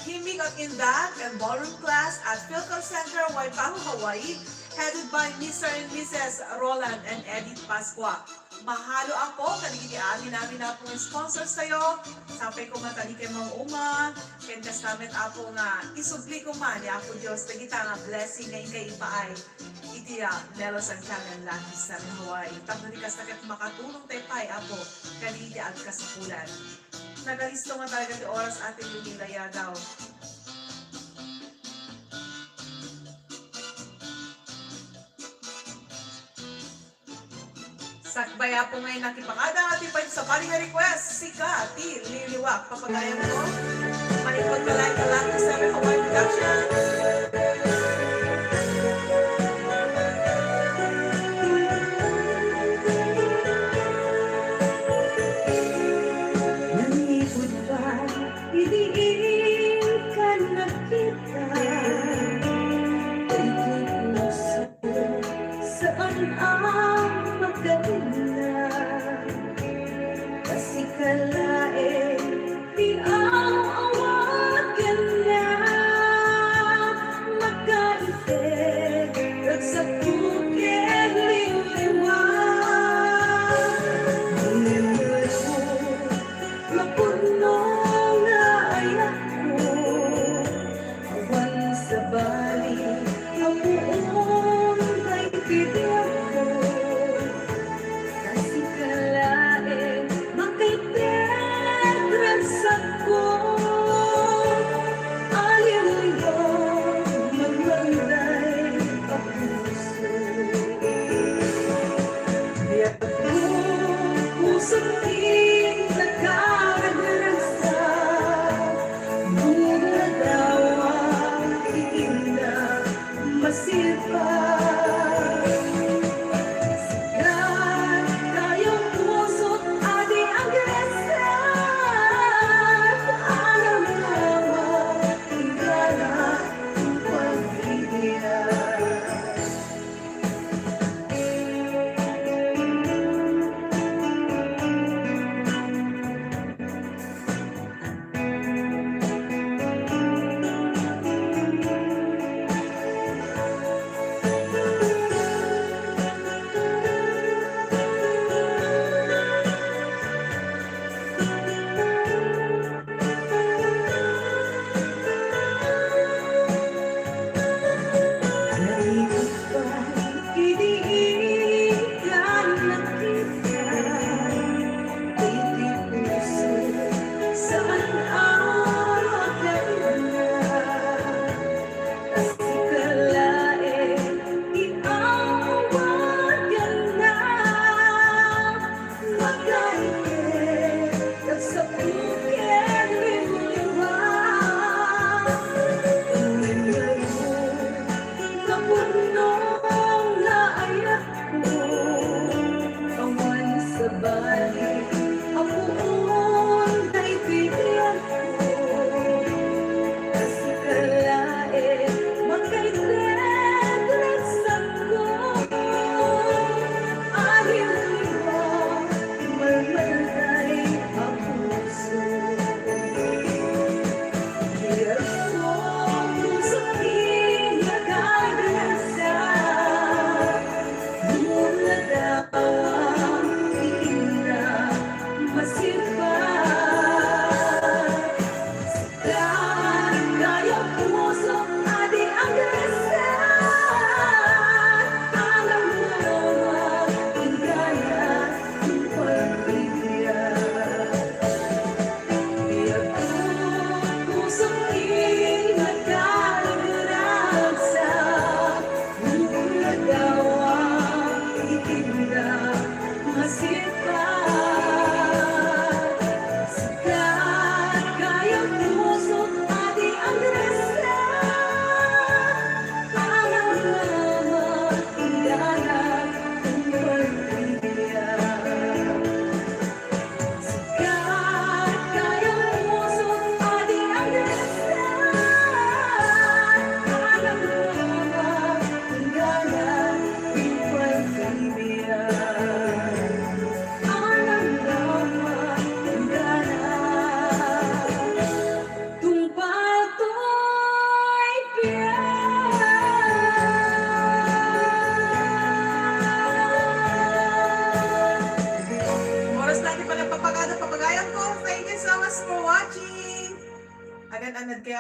Himig at Indak and Ballroom Class at Philcom Center, Waipahu, Hawaii, headed by Mister and Missus Roland and Edith Pascua. Mahalo, Apo, kadagiti amin-amin, Apo, nga sponsors tayo. Sapay koma ta dikay mauma, ken kasta met, Apo, nga isubli koma ni Apo Dios dagita nga blessing nga inkay ipaay iti, ah, Melos and Chan and Lucky Seven Hawaii. Tapno di kasta ket makatulong tayo pay, Apo, kadagiti agkasapulan. Nagalisto nga talaga ti oras, Ate Leonila Yadaw. Sakbay, Apo, nga nakipakada ti pay sabali nga request, sika ti liliwak. Papagayan ko. Manipod ka like, ka like, sa Hawaii Production. Manipod pa idi inka nakita, iti puso saan a magdalina. Kasika laeng ti aw-awat ken na makaisip, ragsak ken liwliwa. Ngem mapuno nga ayatko, awan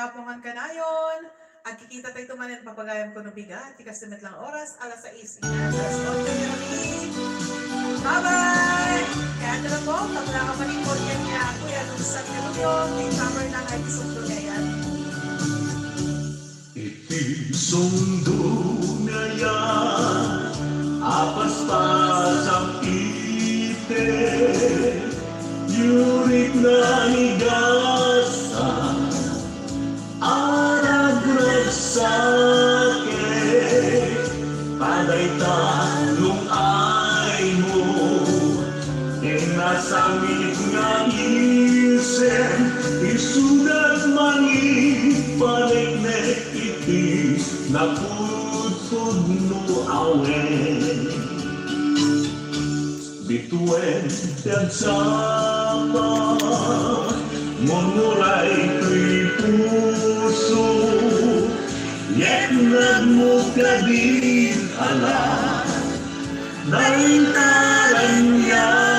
Kapungan kanayon, agkikita tayo manen, papagayam ko no bigat, ti kasto met lang oras, alas sais, alas otso, pero ni, bye-bye! Kaya ito na po, tapos na ka pa ni Kuya niya, Kuya, nung sa Teruyo, may cover na nga episode ko ngayon. Iti sundo nga yan, apaspasam iti yurit nga igasa, aragragsakit, padayta lung-aymo, inasangit nga isem, isudat mangipaneknek iti napudpudno awen. Bituen ti agsapa, murmuray ti puso, yetnagmo kadi ala, dayta ania